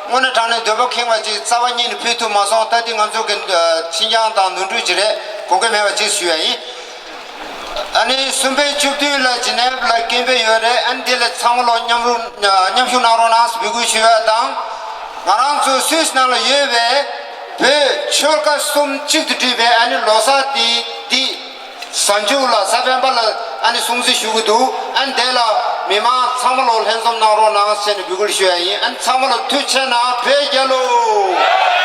དངོས་གནས་དྲང་གནས་འདོད་པ་ཁེངས་པ་ཅིག་རྩ་བ་ཉིད་ནས་ཕུལ་ཐུབ་མ་སོང་། ད་འདི་ང་ཚོ་གི་ཨ་ཕྱི་འགྱངས་དང་ནོར་འཁྲུལ་ཅིག་རེད། དགོངས་འགལ་མེད་པ་ཅིག་ཞུ་ཡ་ཡིན། ཨ་ནི་གསུམ་པའི་བཅུ་བདུན་ལ་ཇི་ནེབ་ལ་སྐད་འབོད་ཡོད་རེད། ཨ་ནི་འདི་ལ་ཚང་མ་ལོ་མཉམ་རུབ་མཉམ་ཞུགས་གནང་རོགས་གནང་ཟེར་འབོད་སྐུལ་ཞུ་ཡ་དང་། ང་རང་ཚོ་སུད་སི་ནང་ལ་ཡོད་པའི་བོད་ཆོལ་ཁ་གསུམ་གཅིག་ཏུ་བསྒྲིལ་བའི་ཨ་ནི་ལོ་གསར་འདི་འདི་གཟའ་མཇུག་ལ་གཟའ་སྤེན་པ་ལ་ཨ་ནི་སྲུང་བརྩི་ཞུ་གི་འདུག་ཨ་ནི་དེ་ལ་མི་མང་ཚང་མ་ལོ་ལྷན་འཛོམས་གནང་རོགས་གནང་ཟེར་ནས་འབོད་སྐུལ་ཞུ་ཡ་ཡིན། ཨ་ནི་ཚང་མ་ལ་ཐུགས་རྗེ་ཆེ་གནང་། བོད་རྒྱལ་ལོ།